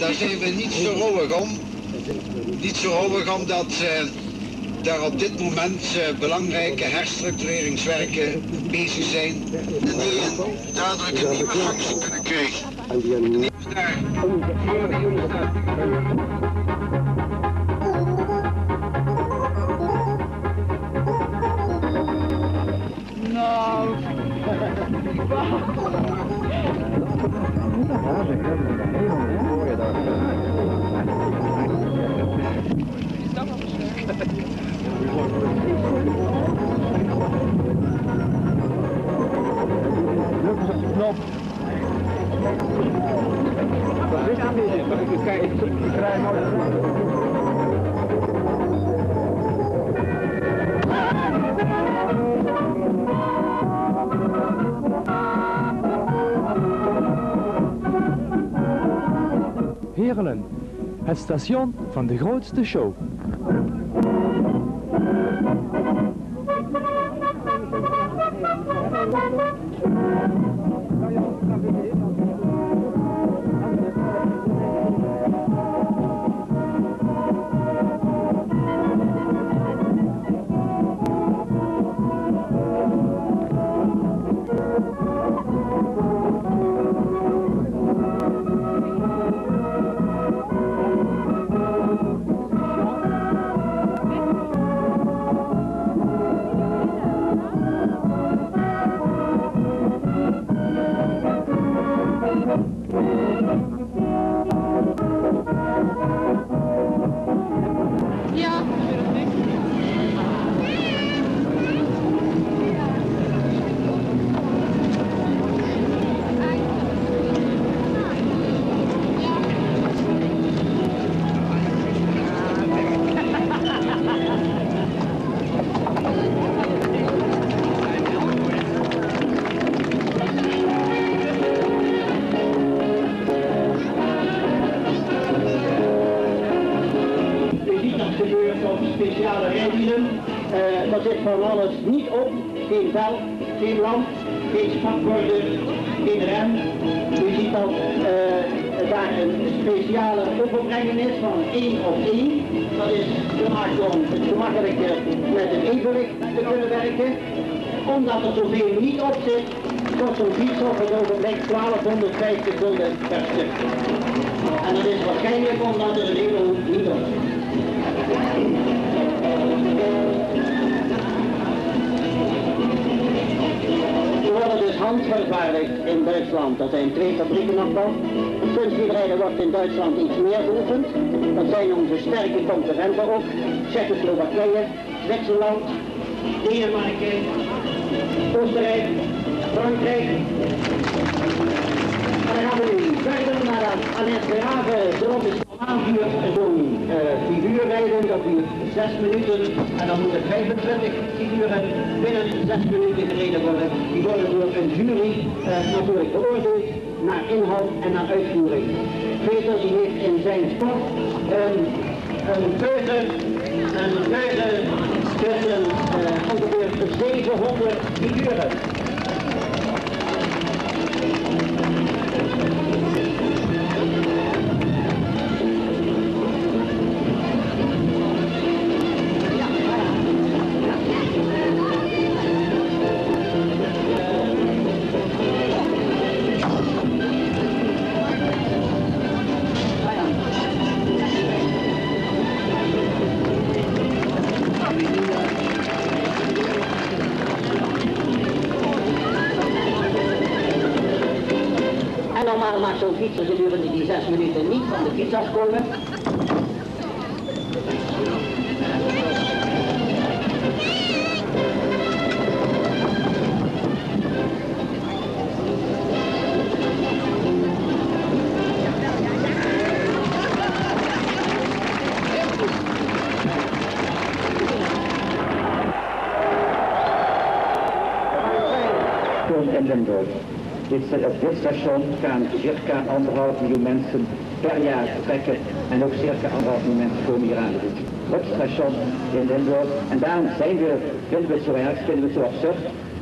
Dao zeen we neet zoe rouwig óm. Neet zoe rouwig óm dat, eh, d'r op dit moment, eh, belangrieke herstructureringswerke bezig zeen. En die ein duidelijke nuuj functie kinne kriege. Nou. Knop. Heerlen, het station van de grootste show. Zit van alles niet op, geen veld, geen lamp, geen spakborden, geen rem. U ziet dat eh, daar een speciale overbrenging is van één op één. Dat is gemaakt om het gemakkelijker met het evenwicht te kunnen werken. Omdat er zoveel niet op zit, kost zo'n fiets op het ogenblik twaalfhonderdvijftig gulden per stuk. En dat is waarschijnlijk omdat er een hele hoop niet op zit. Ze worden dus handvervaardigd in Duitsland. Er zijn twee fabrieken nog van. Kunstwielrijden wordt in Duitsland iets meer beoefend. Dat zijn onze sterke concurrenten ook. Tsjechoslowakije, Zwitserland, Denemarken, Oostenrijk, Frankrijk. En dan gaan we nu verder naar Alain Verhagen. Daarom is normaal duurt zo'n eh, figuurrijden, dat duurt zes minuten. En dan moet het vijfentwintig figuren binnen zes minuten gereden worden. Die worden door een jury eh, natuurlijk beoordeeld naar inhoud en naar uitvoering. Peter die heeft in zijn sport een, een keuze, een keuze tussen eh, ongeveer zevenhonderd figuren. En normaal mag zo'n fietser gedurende die zes minuten niet van de fiets afkomen. Kom in Limburg. Dit, op dit station gaan circa anderhalf miljoen mensen per jaar vertrekken en ook circa anderhalf miljoen mensen komen hier aan. Het is het drukste station in Limburg. En daarom zijn we, vinden we het zo erg, vinden we het zo absurd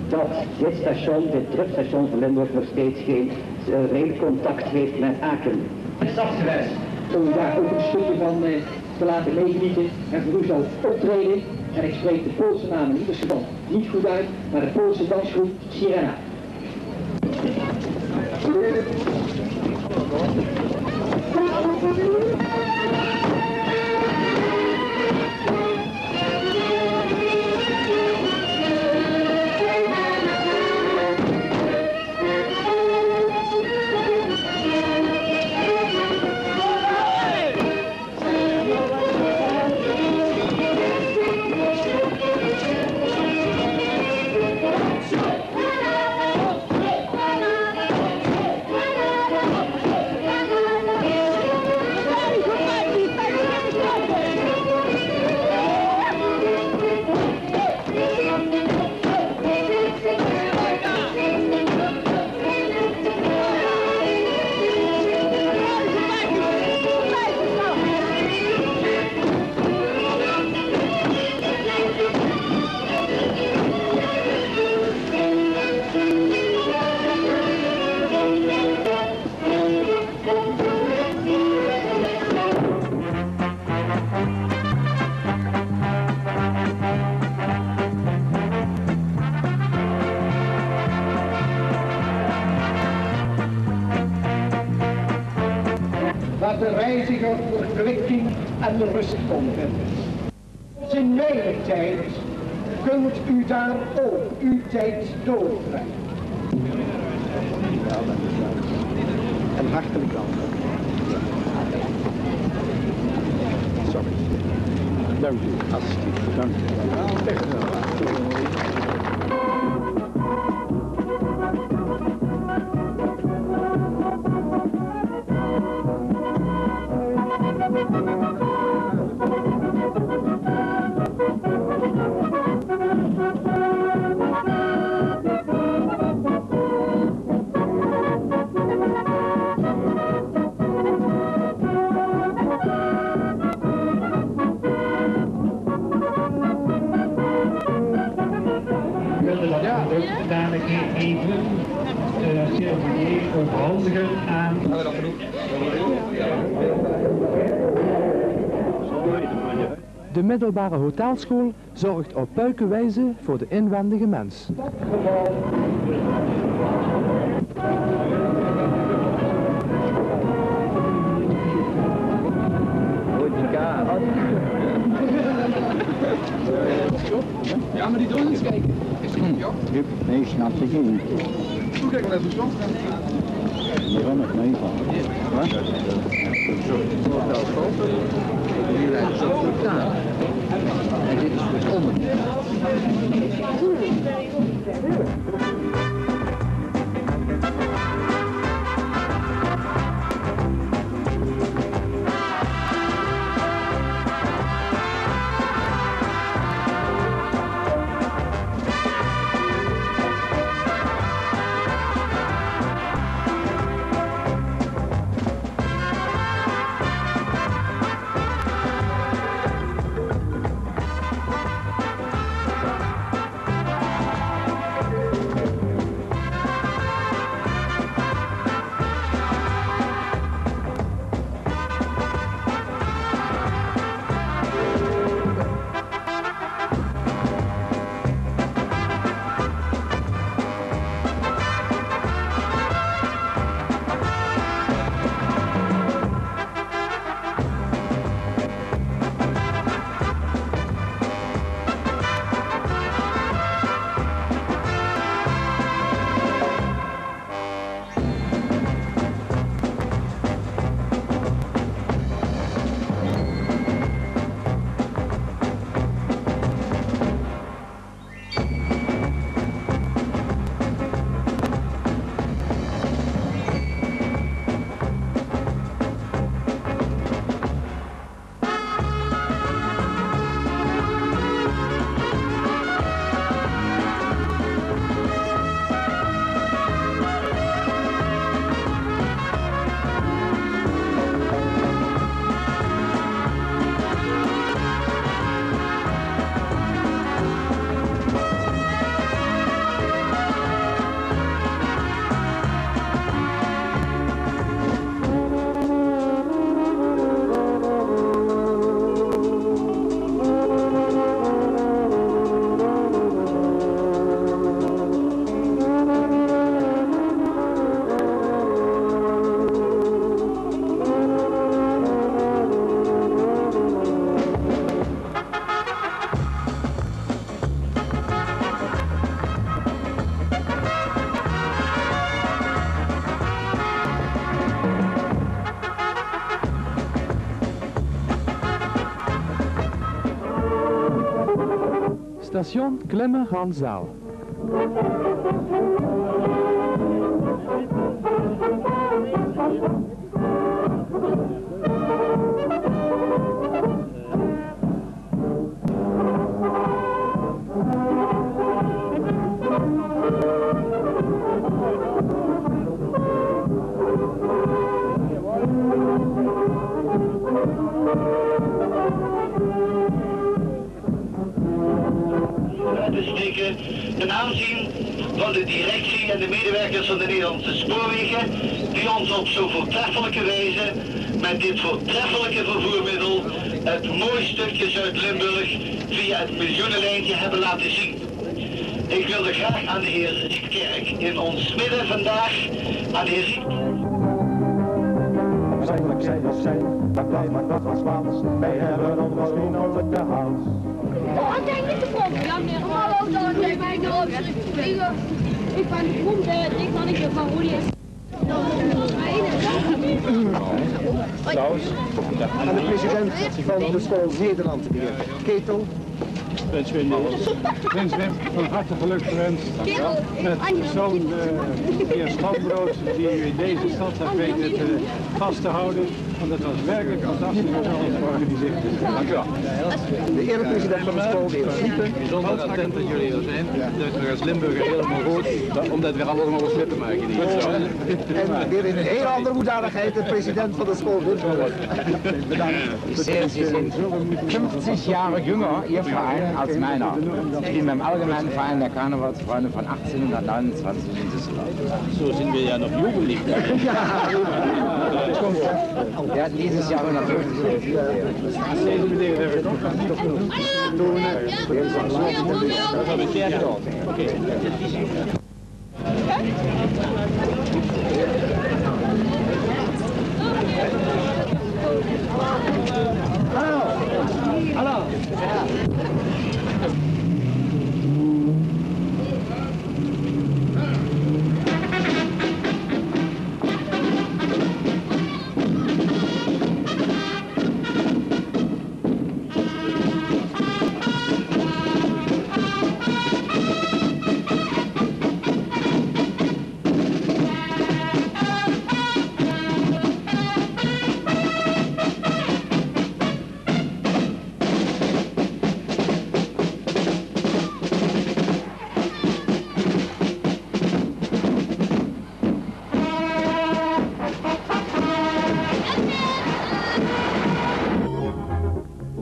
dat dit station, dit drugstation van Limburg, nog steeds geen eh, railcontact heeft met Aken. Het is zacht geweest om daar ook een stukje van eh, te laten meegenieten. En voor u zal het optreden, en ik spreek de Poolse naam in ieder geval niet goed uit, maar de Poolse dansgroep Sirena. Wat de reiziger verkwikking en rust kon vinden. Zijn mijltijd, kunt u daar ook uw tijd doorbrengen. En hartelijk dank. Sorry. Dank u. Alsjeblieft. Dank u. Ranzige aan. De middelbare hotelschool zorgt op puike wijze voor de inwendige mens. Ja, maar die doen eens kijken. Is goed, joh. Hup, nee, snap ik niet. Hoe kijken we dat zo? Die gaan nog mee van. Wat? Zo, zo, zo. Die lijkt zo goed aan. En dit is voor het onder. Station Klemmen-Ransdaal. Uit te steken ten aanzien van de directie en de medewerkers van de Nederlandse Spoorwegen, die ons op zo voortreffelijke wijze met dit voortreffelijke vervoermiddel het mooi stukje Zuid-Limburg via het miljoenenlijntje hebben laten zien. Ik wilde graag aan de heer Rietkerk in ons midden vandaag, aan de heer Rietkerk. Zij, zij, zij, maar dat, maar dat was Spaans. Wij hebben ons misschien over de hals. Ik ben de grond, eh, ik kan niet meer van Rodi. Applaus aan de president van de school Nederland, de heer Ketel. Prins Wim, Prins Wim, van harte geluk gewenst met zo'n, eh, heer Stambrood, die u in deze stad heeft weten te, vast te houden. Dat was werkelijk fantastisch om te organiseren. Dank u wel. De erepresident van de school weer. Bijzonder attent dat jullie er zijn. Dat doen we als Limburger helemaal goed, om dat weer allemaal eens mee te maken hier. En weer in een heel andere hoedanigheid de president van de school Windhoek. Bedankt. Ich sehe, Sie sind fünfzig Jahre jünger, Ihr Verein, als meiner. Ich bin beim Allgemeinen Verein der Karnevalsfreunde von achtzehnhundertneunundzwanzig in Düsseldorf. So sind wir ja noch jugendlich. Ja, wir hatten dieses Jahr hundertfünfzig. Das habe ich sehr stolz. Okay.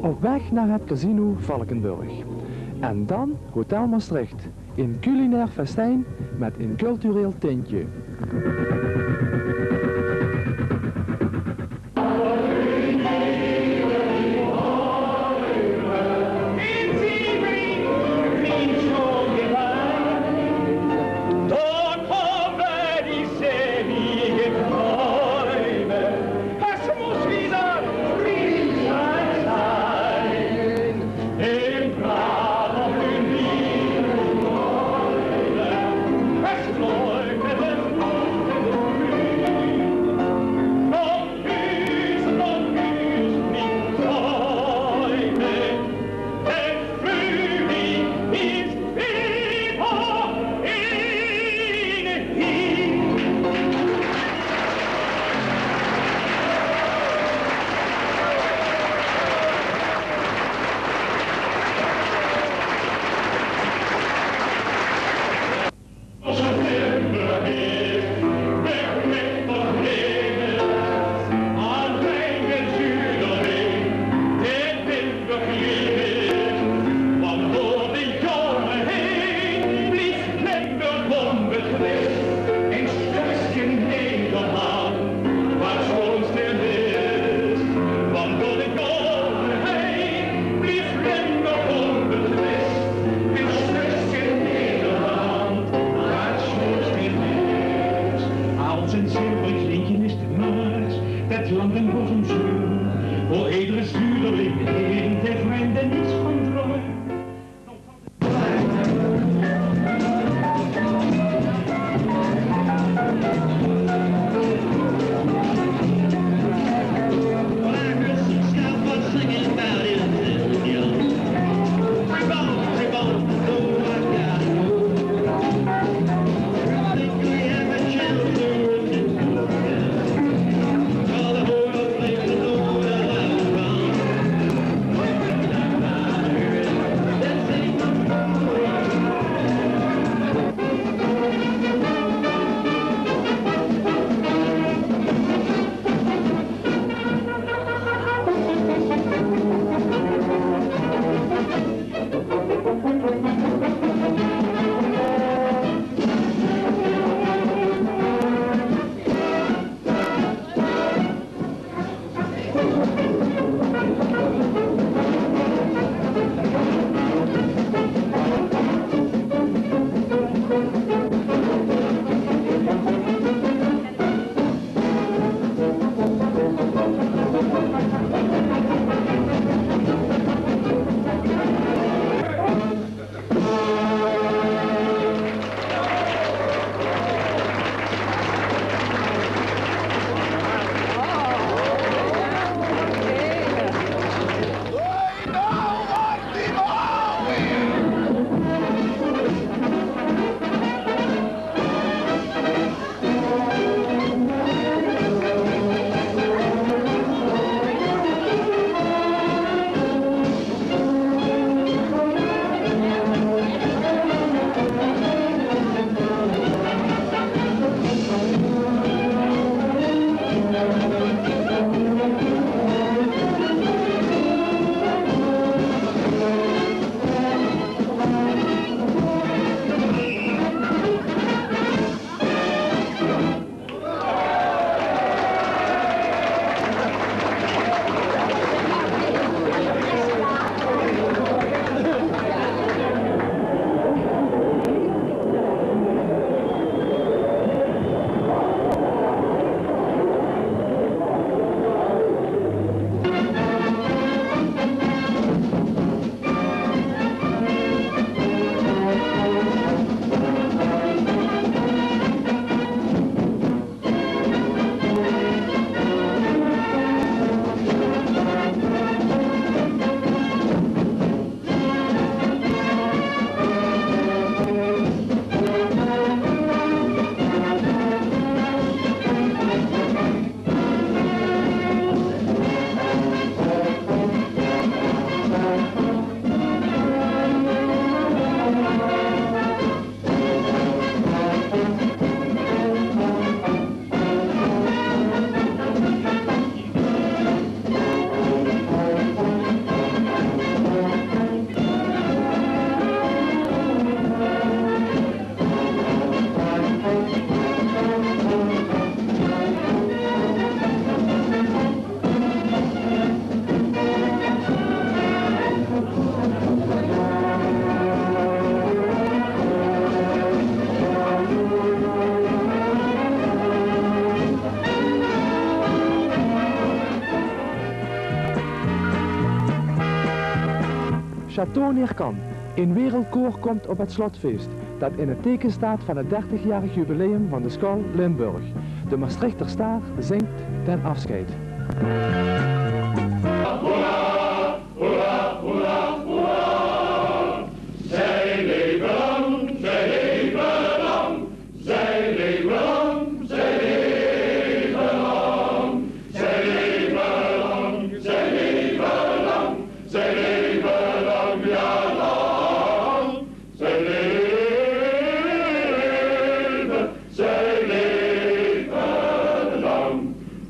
Op weg naar het casino Valkenburg. En dan Hotel Maastricht. Een culinair festijn met een cultureel tintje. Limburg onbetwist, ein stökske Nederland, wat schoons d'r is. Want door de golven heen blief Limburg onbetwist, ein stökske Nederland, wat schoons d'r is. Als ein zilver klinken is de Maas, det land en boezem schuur, wo edere zuurling in de vreemde niets van droom. Dat toon neer kan. Ein wereldkoor komt op het slotfeest, dat in het teken staat van het dertigjarig jubileum van de School Limburg. De Maastrichter Staar zingt ten afscheid. Hoera, hoera, hoera, hoera. Zij leven lang, zij leven lang. Zij leven lang, zij leven lang. Zij leven lang, zij leven lang. Zij leven lang, ja lang. Zij leven, zij leven lang.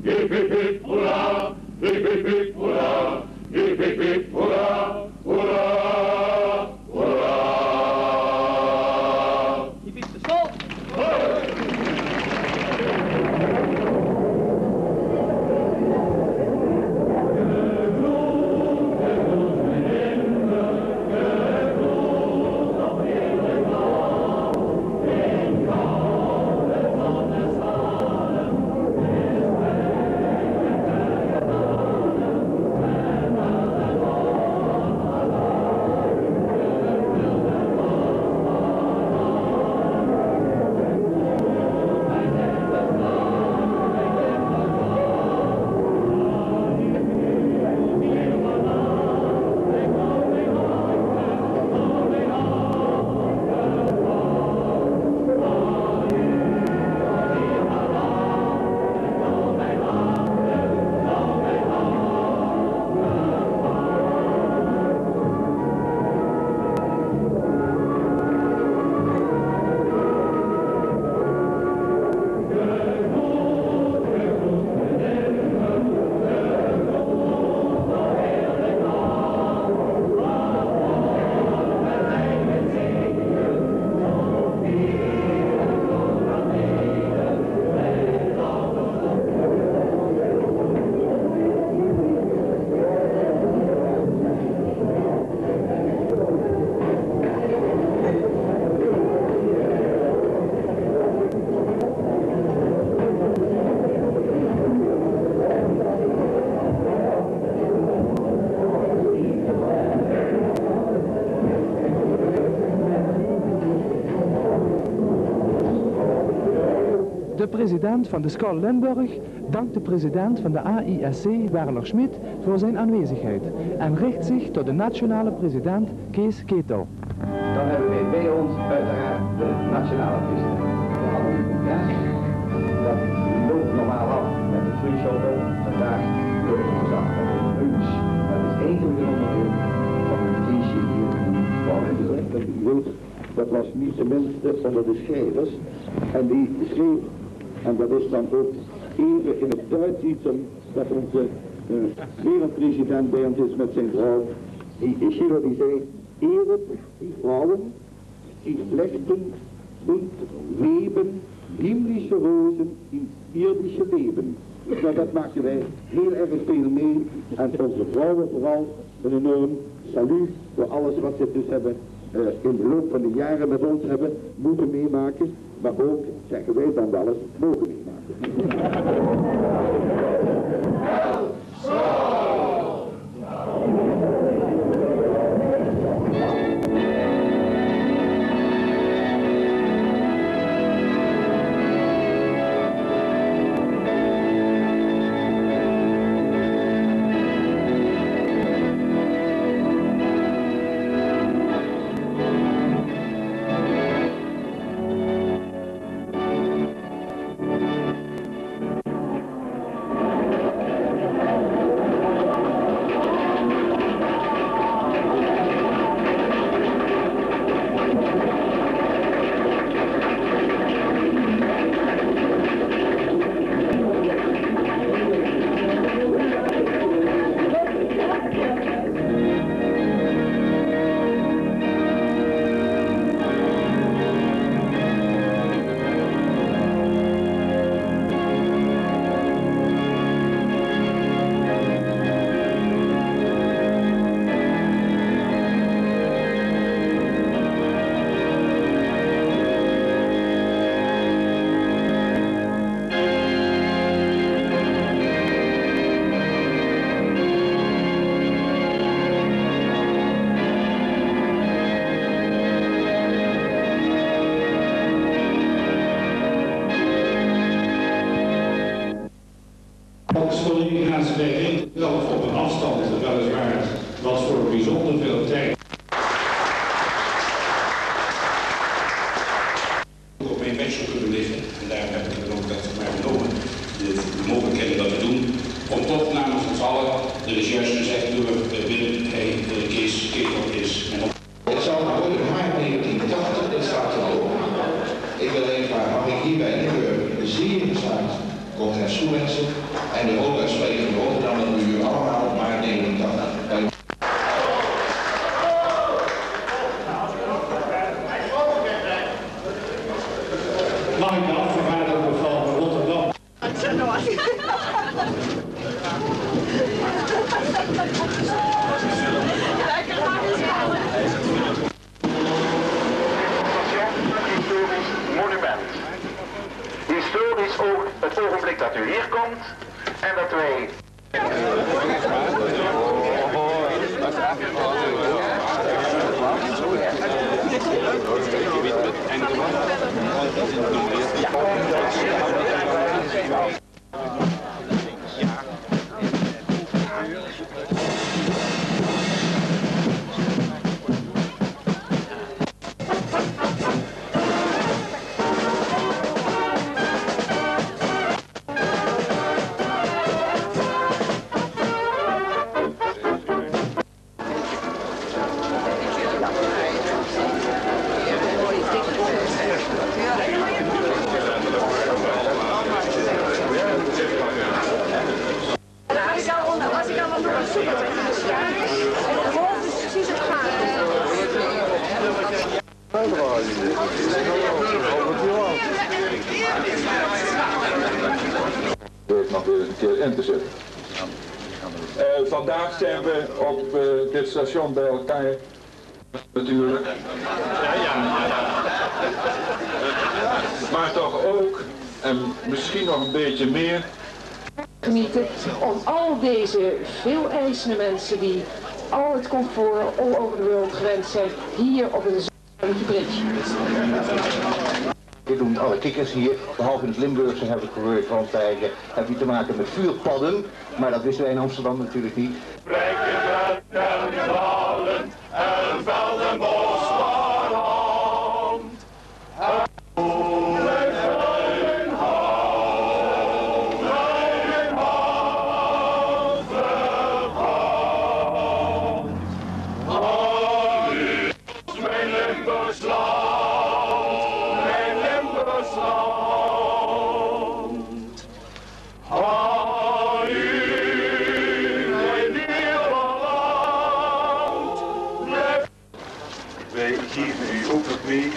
Hip, hip, hip, hoera. Hip, hip, hip, hoera. Hip, hip, hip, hoera. Hoera. Hoera. De president van de School Limburg dankt de president van de A I S C, Werner Schmit, voor zijn aanwezigheid en richt zich tot de nationale president Kees Keto. Dan hebben wij bij ons uiteraard de nationale artiesten. We hadden een congres, dat loopt normaal af met het frühschoppen. Vandaag loopt het dus af met het lunch. Dat is eigenlijk een onderdeel van het feestje hier in Valkenburg. Dat was niet de minste onder de schrijvers. En die schreef, en dat is dan ook even in het Duits iets om, dat onze eh, wereldpresident bij ons is met zijn vrouw, die Schiller, die zei: Ehret die Frauen, die flechten und weben himmlische Rosen ins irdische Leben. Nou, dat maken wij heel erg veel mee. En onze vrouwen vooral een enorm salut voor alles wat ze dus hebben eh, in de loop van de jaren met ons hebben moeten meemaken, maar ook, zeggen wij dan wel eens, mogen meemaken. Volgens collega's, wij weten zelf op een afstand weliswaar wat voor bijzonder veel tijd op mijn bedshow kunnen liggen. En daarom heb ik het ook dat maar genomen, de, de mogelijkheid om dat te doen. Om toch namens ons allen de recherche te zeggen: doe, eh, Wim, hey, eh, Kees, Kees, wat is. En op Ik zal naar Rotterdam, maart negentien tachtig, dat staat erop. Ik wil even, mag ik hierbij Limburg zeer zacht congres toewensen. En de hoge uitspraker van Rotterdam, dat u allemaal maart negentien tachtig bij Mag ik de afgevaardigde van Rotterdam Historisch monument. Historisch ook het ogenblik dat u hier komt en dat wij Dit nog weer eens een keer in te zetten. Eh, vandaag zijn we op, eh, dit station bij elkaar. Natuurlijk. Maar toch ook, en misschien nog een beetje meer, genieten om al deze veel eisende mensen die al het comfort all over the world gewend zijn, hier op een zuinige bridge. Dit doen alle kikkers hier, behalve in het Limburgse heb ik gehoord, want wij, eh, hebben hier te maken met vuurpadden, maar dat wisten wij in Amsterdam natuurlijk niet. Breken, velden, velden, bos, Mijn Limburgs land, mijn Limburgs land. Halleluja, mijn dierbaar land. Wij geven u ook nog mee.